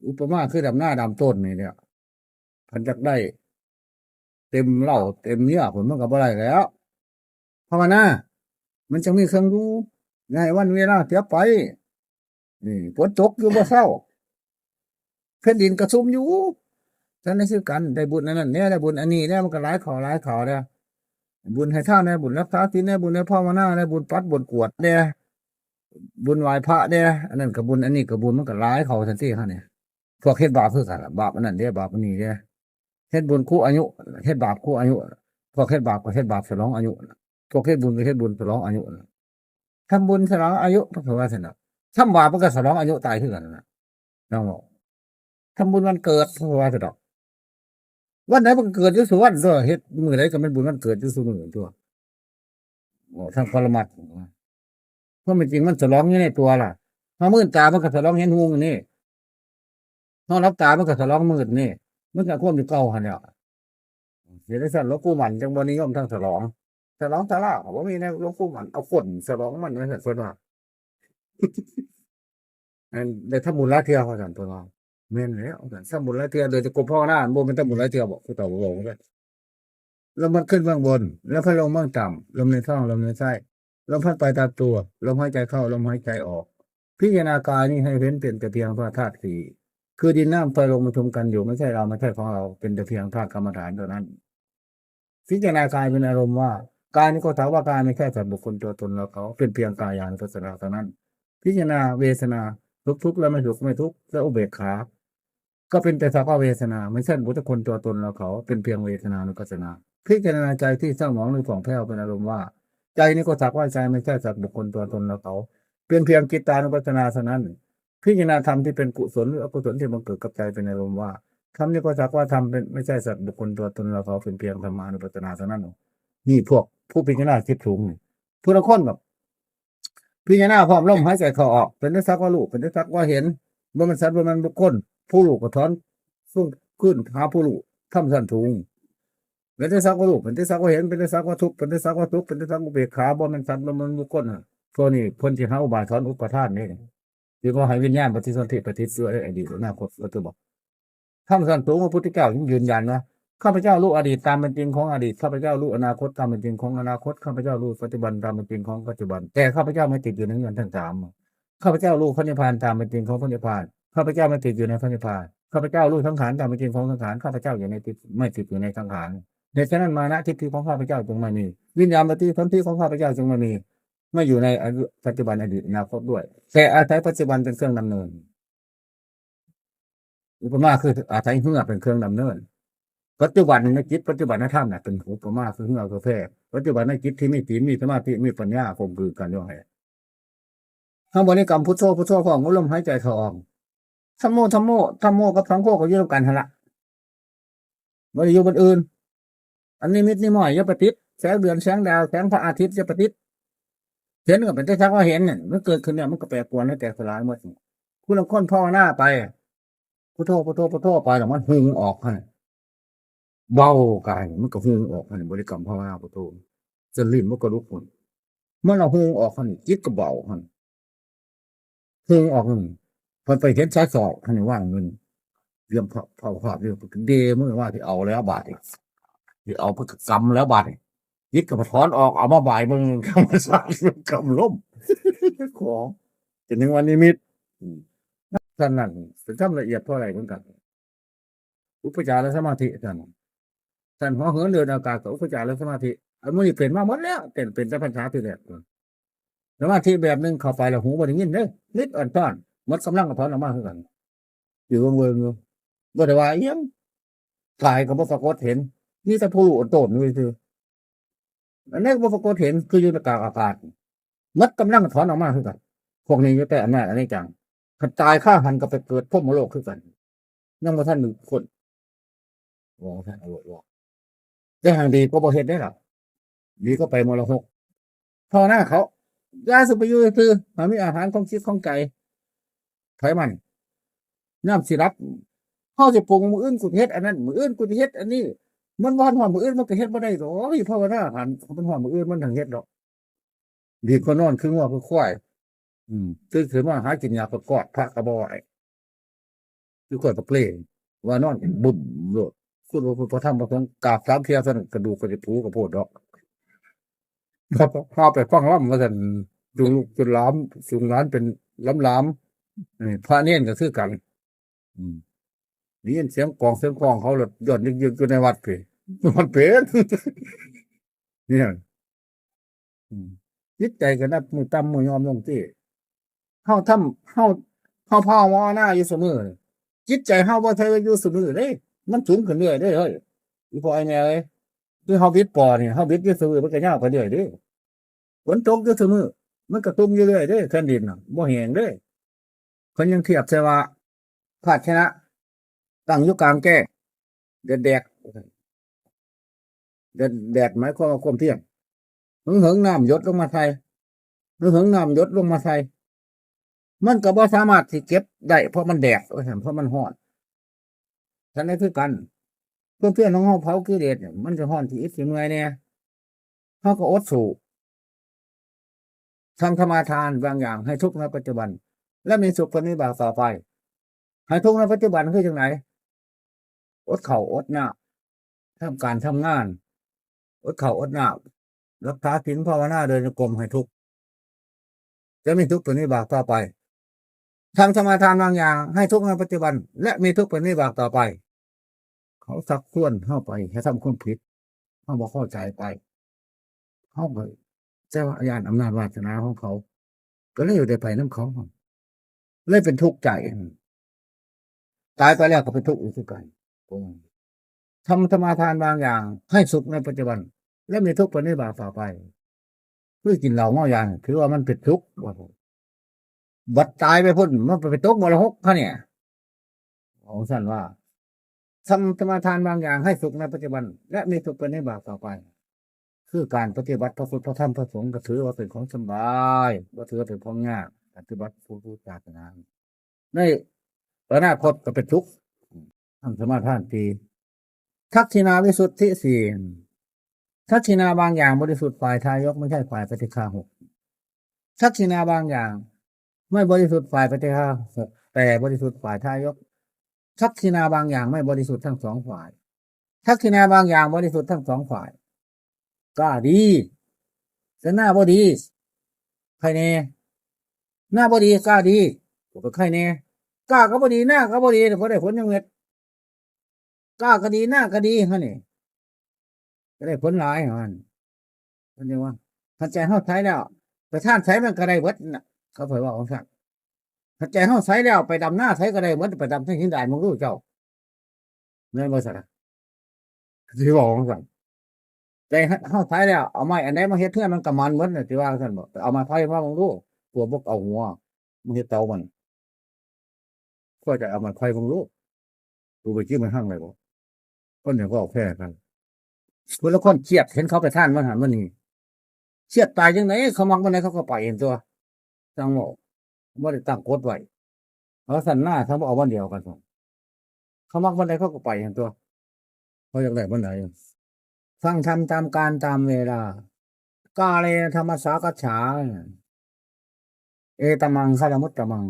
อุปมาคือดำหน้าดำต้นนี่เนี่ย เพิ่นจักได้ เต็มเหล้าเต็มเนื้อ ผลมันก็บ่ได้แล้ว ภาวนา มันจะมีเครื่องอยู่ อย่าให้วันเวลาเสียไป นี่ ฝนตกอยู่บ่เซา แผ่นดินกระซุมอยู่ ท่านได้ซื้อกัน ได้บุญอันนั้นแหน่ ได้บุญอันนี้แหน่ มันก็หลายข้อหลายข้อแหน่ บุญให้ทานแหน่ บุญรักษาศีลแหน่ บุญให้ภาวนาแหน่ บุญปัดบุญกวาดแหน่ บุญไหว้พระแหน่ อันนั้นก็บุญ อันนี้ก็บุญ มันก็หลายข้อซั่นติ เฮานี่ พวกเฮ็ดบาปคือกันล่ะ บาปอันนั้นแหน่ บาปอันนี้แหน่ เฮ็ดบุญคู่อายุ เฮ็ดบาปคู่อายุ พวกเฮ็ดบาปก็เฮ็ดบาปฉลองอายุ พวกเฮ็ดบุญก็เฮ็ดบุญฉลองอายุ ทำบุญฉลองอายุ เพิ่นว่าซั่นดอก ทำบาปมันก็ฉลองอายุตายคือกันนั่นน่ะ เนาะ ทำบุญวันเกิด เพิ่นว่าซั่นดอก วันไหนมันก็เกิดอยู่ซุวันตั่ว เฮ็ดมื้อใดก็แม่นบุญวันเกิดอยู่ซุมื้อตั่ว โอ้ ทางปรมัตถ์ ความเป็นจริงมันฉลองอยู่ในตัวล่ะ เฮามืดตามันก็ฉลองเห็นฮุงนี่ เฮาหลับตามันก็ฉลองมืดนี่ มันก็ความอยู่เก่าหั่นแหล้ว เฮ็ดจั่งซั่นหลวงปู่หมั่นจั่งบ่นิยมทางฉลอง ฉลองสาราก็บ่มีนะ หลวงปู่หมั่นเอาคนฉลองมันว่าซั่น เพิ่นว่า อัน ได้ทำบุญหลายเทื่อว่าซั่น เพิ่นว่า แม่นแล้ว ว่าซั่น ทำบุญหลายเทื่อ โดยจะกบภาวนา บ่แม่นทำบุญหลายเทื่อบ่ ผู้เฒ่าบอกว่า ลมพัดขึ้นเบื้องบน ลมพัดลงเบื้องต่ำ ลมในท้อง ลมในไส้ ลมพัดไปตามตัว ลมหายใจเข้า ลมหายใจออก พิจารณากายนี้ให้เห็นเป็นแต่เพียงธาตุสี่ คือดินน้ำไฟลมประชุมกันอยู่ ไม่ใช่เรา ไม่ใช่ของเรา เป็นแต่เพียงธาตุกรรมฐานเท่านั้น พิจารณากายเป็นอารมณ์ว่า กายนี้ก็สักว่ากาย ไม่ใช่สัตว์บุคคลตัวตนเราเขา เป็นเพียงกายานุปัสสนาเท่านั้น พิจารณาเวทนา สุขทุกข์และไม่สุขไม่ทุกข์และอุเบกขา ก็เป็นแต่สักว่าเวทนา ไม่ใช่บุคคลตัวตนเราเขา เป็นเพียงเวทนานุปัสสนา พิจารณาใจที่เศร้าหมองหรือผ่องแผ้วเป็นอารมณ์ว่า ใจนี้ก็สักว่าใจ ไม่ใช่สัตว์บุคคลตัวตนเราเขา เป็นเพียงจิตตานุปัสสนาเท่านั้น พิจารณาธรรมที่เป็นกุศลหรืออกุศลที่บังเกิดกับใจเป็นอารมณ์ว่า ธรรมนี้ก็สักว่าธรรม เป็น ไม่ใช่สัตว์บุคคลตัวตนเราเขา เป็นเพียงธรรมานุปัสสนาเท่านั้น นี่พวกผู้พิจารณาจิตสูงนี่ ผู้ละคนแบบ พิจารณาพร้อมลมหายใจเข้าออก เป็นแต่สักว่ารู้ เป็นแต่สักว่าเห็น บ่แม่นสัตว์ บ่แม่นบุคคล ผู้รู้ก็ถอน ส่งคืนหาผู้รู้ ธรรมชั้นสูง เป็นแต่สักว่ารู้ เป็นแต่สักว่าเห็น เป็นแต่สักว่าทุกข์ เป็นแต่สักว่าสุข เป็นแต่สักอุเบกขา บ่แม่นสัตว์ บ่แม่นบุคคล พวกนี้เพิ่นสิหาอุบายถอนอุปาทานนี่ ที่เขาให้วิญญาณปฏิสนธิไปติดอยู่ในอดีต อนาคต ก็คือบอก ธรรมชั้นสูง พระพุทธเจ้ายังยืนยันว่า ข้าพเจ้ารู้อดีตตามเป็นจริงของอดีต ข้าพเจ้ารู้อนาคตตามเป็นจริงของอนาคต ข้าพเจ้ารู้ปัจจุบันตามเป็นจริงของปัจจุบัน แต่ข้าพเจ้าไม่ติดอยู่ในเงื่อนทั้งสาม ข้าพเจ้ารู้พระนิพพานตามเป็นจริงของพระนิพพาน ข้าพเจ้าไม่ติดอยู่ในพระนิพพาน ข้าพเจ้ารู้สังขารตามเป็นจริงของสังขาร ข้าพเจ้าอยู่ในติด ไม่ติดอยู่ในสังขาร เหตุฉะนั้นมานะทิฏฐิของข้าพเจ้าจึงไม่มี วิญญาณปฏิสนธิของข้าพเจ้าจึงไม่มี ไม่อยู่ในอดีต ปัจจุบัน อดีต อนาคตด้วย แต่อาศัยปัจจุบันเป็นเครื่องดำเนิน อุปมาคืออาศัยเฮือเป็นเครื่องดำเนิน ปัจจุบันในจิต ปัจจุบันในธรรมน่ะ เป็นอุปมาคือเฮือคือแพ ปัจจุบันในจิตที่มีศีล มีสมาธิ มีปัญญา กลมกลืนกันอยู่หั่น เฮาบริกรรมพุทโธ พุทโธ พร้อมกับลมหายใจเข้าออก ธัมโม ธัมโม ธัมโมกับสังโฆก็อยู่นำกันหั่นละ บ่ได้อยู่บนอื่น อันนิมิตนิมอยอย่าไปติด แสงเดือน แสงดาว แสงพระอาทิตย์อย่าไปติด เห็นก็เป็นแต่สักว่าเห็นเนี่ย มันเกิดขึ้นเนี่ย มันก็แปรปรวนและแตกสลายหมด ผู้ลางคนภาวนาไป พุทโธ พุทโธ พุทโธไป แล้วมันฮุงออกหั่น เบากาย มันก็ฮุงออกหั่น บริกรรมภาวนาพุทโธ จนลิ้นมันก็ลุกหั่น มันเอาฮุงออกหั่น จิตก็เบาหั่น ฮุงออกหั่น เพิ่นไปเห็นสายสร้อยหั่น ว่างเงิน เตรียมผ้า ผ้า ผ้าเตรียม เดมือว่าสิเอาแล้วบาดนี้ สิเอาไปกำแล้วบาดนี้ จิตก็ถอนออก เอามาบ่ายเบิ่ง กำสร้อย กำลม ของ จนถึงวันนิมิต อืม ท่านนั่นเป็นธรรมละเอียดเท่าไหร่เหมือนกัน อุปจารสมาธิท่าน ท่านเหาะเหินเดินอากาศกับอุปจารสมาธิ อันนี้เป็นมาหมดแล้ว เป็น เป็นแต่พรรษาที่แรก สมาธิแบบหนึ่งเข้าไปแล้วหูบ่ได้ยินเด้ นิดอ่อนต้อน หมดกำลังก็ถอนออกมาคือกัน อยู่เวิงๆอยู่ บ่ได้ว่าอิหยัง กายก็บ่ปรากฏเห็น มีแต่ผู้รู้อ่อนต้อนอยู่ซื่อ อันนี้ก็บ่ปรากฏเห็น คืออยู่ในกลางอากาศ หมดกำลังก็ถอนออกมาคือกัน พวกนี้อยู่แต่อำนาจอนิจจัง คันตายคาหั่นก็ไปเกิดพรหมโลกคือกัน ยังบ่ทันพ้น ว่าซั่น เอาโลดว่า แต่หากดีก็บ่เฮ็ดได้ล่ะ ดีก็ไปมรหก ภาวนาเขา อย่าสิไปอยู่ซื่อ ให้มีอาหารของจิตของใจ ไผมัน ยามสิหลับ เฮาสิปรุง มื้ออื่นกูสิเฮ็ดอันนั้น มื้ออื่นกูสิเฮ็ดอันนี้ มันบ่ทันฮอดมื้ออื่นมันก็เฮ็ดบ่ได้ดอก ภาวนาหั้น มันฮอดมื้ออื่นมันจั่งเฮ็ดดอก ดีกว่านอนคืองัวคือควาย อืม ตื่นขึ้นมาหากินหญ้าก็กอด พระก็บ่ไหว้ คือควายปากเล ว่านอนบึ้มโลด คุณพระพุทธพระธรรมพระสงฆ์กราบสามเทื่อเท่านั้น กระดูกก็สิผุก็โพดดอก พาไปฟังลำว่าซั่น จุงลูกจุงหลาน จุงหลานเป็นหลามๆ เออ พระเณรก็คือกัน อืม ได้ยินเสียงกลองเสียงกลองเขาแล้วย้อนยึกๆอยู่ในวัดพี้ มันเป็น เนี่ย อืม จิตใจก็นับมื้อต่ำมื้อยอมลงติ เฮาทำ เฮา เฮาภาวนาอยู่ซุมื้อนี่ จิตใจเฮาบ่ใช่อยู่ซุมื้อเด้ มันสูงขึ้นเรื่อยเด้เฮ้ย อีพ่ออีแม่เอ้ย คือเฮาบิดปอนี่ เฮาบิดอยู่ซุมื้อมันก็ยาวไปเรื่อยเด้ ฝนตกอยู่ซุมื้อ มันก็ตุ่มอยู่เรื่อยเด้ แผ่นดินน่ะ บ่แห้งเด้ เพิ่นยังเทียบใส่ว่า ภาชนะ ตั้งอยู่กลางแจ้ง แดดแดด แดดแดดหมายความว่าความเที่ยง หึงๆ น้ำหยดลงมาใส่ หึงๆ น้ำหยดลงมาใส่ มันก็บ่สามารถสิเก็บได้ เพราะมันแดด ว่าซั่น เพราะมันร้อน ฉันใดคือกัน ความเพียรของเฮาเผากิเลสเนี่ย มันจะร้อนสิอิดสิเมื่อยแน่ เฮาก็อดสู้ ทำสมาทานบางอย่างให้ทุกข์ในปัจจุบัน และมีสุขเป็นวิบากต่อไป ให้ทุกข์ในปัจจุบันคือจั่งใด อดข้าวอดน้ำ ทำการทำงาน อดข้าวอดน้ำ รักษาศีลภาวนาเดินจงกรมให้ทุกข์ จะมีทุกข์เป็นวิบากต่อไป ทำสมาทานบางอย่างให้ทุกข์ในปัจจุบัน และมีทุกข์เป็นวิบากต่อไป เขาชักชวนเฮาไปให้ทำความผิด เฮาบ่เข้าใจไป เฮาก็ แต่ว่าย้านอำนาจวาสนาของเขา ก็เลยได้ไปนำเขา เลยเป็นทุกข์ใจ ตายไปแล้วก็เป็นทุกข์อยู่คือกัน อืม ทำสมาทานบางอย่างให้สุขในปัจจุบัน และมีทุกข์เป็นวิบากต่อไป คือกินเหล้าเมายาเนี่ย ถือว่ามันเป็นทุกข์ ว่าซั่น บัดตายไปพุ้น มันไปตกนรกคะเนี่ย ของท่านว่า ทำสมาทานบางอย่างให้สุขในปัจจุบัน และมีสุขเป็นวิบากต่อไป คือการปฏิบัติพระพุทธพระธรรมพระสงฆ์ก็ถือว่าเป็นของสบาย บ่ถือว่าเป็นของยาก ปฏิบัติพุทธศาสนา ในอนาคตก็เป็นสุข ทำสมาทานสี่ ทักขิณาวิสุทธิสี่ ทักขิณาบางอย่างบริสุทธิ์ฝ่ายทายก ไม่ใช่ฝ่ายปฏิฆาหก ทักขิณาบางอย่าง ไม่บริสุทธิ์ฝ่ายปฏิฆาหก แต่บริสุทธิ์ฝ่ายทายก ทักขิณาบางอย่างไม่บริสุทธิ์ทั้งสองฝ่าย ทักขิณาบางอย่างบริสุทธิ์ทั้งสองฝ่าย กล้าดี แต่หน้าบ่ดี ใครแน่ หน้าบ่ดี กล้าดี ก็ใครแน่ กล้าก็บ่ดี หน้าก็บ่ดี บ่ได้ผลจักเม็ด กล้าก็ดี หน้าก็ดี หั่นนี่ ก็ได้ผลหลายหั่น เพิ่นจั่งว่า คันใจเฮาใสแล้ว ไปทานไสมันก็ได้เบิดน่ะ เขาเพิ่นว่าจั่งซั้น คันใจเฮาใสแล้ว ไปดำนาไสก็ได้เบิด ไปดำทางหินดานมึงดูเจ้า แม่นบ่ซั่นน่ะ สิเว้าจั่งซั้น ใจเฮาใสแล้ว เอาไม้อันใดมาเฮ็ดเฮือนมันก็มันเบิดน่ะ สิว่าจั่งซั้นบ่ เอาไม้ไผ่มามึงดู ตัวบ่เอาหัว มึงเฮ็ดเตามัน ก็จะเอาไม้ไผ่มึงดู กูไปกินมันหั่งได้บ่ คนเดียวก็เอาแพ้กัน คนละคนเครียด เห็นเขาไปทานมื้อหั้นมื้อนี้ เครียดตายจั่งใด เขามักมื้อใดเขาก็ไปหั่นตั่ว จั่งเว้า บ่ได้ตั้งกฎไว้ เขาซั่นนา เขาบ่เอาวันเดียวกัน เขามักมื้อใดเขาก็ไปหั่นตั่ว เขาอยากได้มื้อใด ฟังธรรมตามกาลตามเวลา กาเลนะธัมมะสากัจฉา เอตมังคารมุตตมัง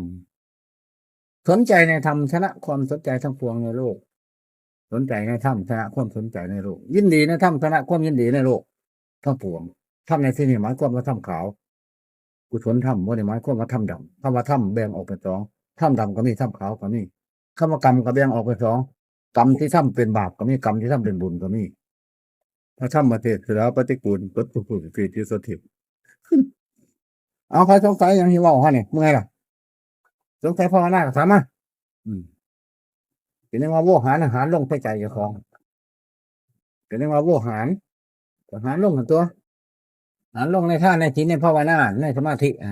สนใจในธรรมชนะความสนใจทั้งปวงในโลก สนใจในธรรมชนะความสนใจในโลก ยินดีในธรรมชนะความยินดีในโลกทั้งปวง ธรรมในที่นี้หมายความว่าธรรมขาว กุศลธรรม บ่ได้หมายความว่าธรรมดำ คำว่าธรรมแบ่งออกเป็นสอง ธรรมดำก็มี ธรรมขาวก็มี คำว่ากรรมก็แบ่งออกเป็นสอง กรรมที่ทำเป็นบาปก็มี กรรมที่ทำเป็นบุญก็มี พระธรรมเทศน์ สลาปฏิกูล ตดผู้ผู้ผิดที่สถิต เอา ใครสงสัยหยังสิเว้าหั่นนี่ เมื่อยล่ะ สงสัยภาวนาก็ถามมา อืม เป็นยังว่าโวหาร หารลงใส่ใจเจ้าของ เป็นยังว่าโวหาร ก็หารลงหั่นตั่ว หารลงในทานในศีลในภาวนา ในสมาธิ อ่า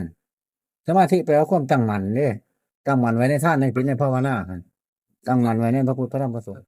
สมาธิแปลว่าความตั้งมั่นเด้ ตั้งมั่นไว้ในทานในศีลในภาวนา ตั้งมั่นไว้ในพระพุทธพระธรรมพระสงฆ์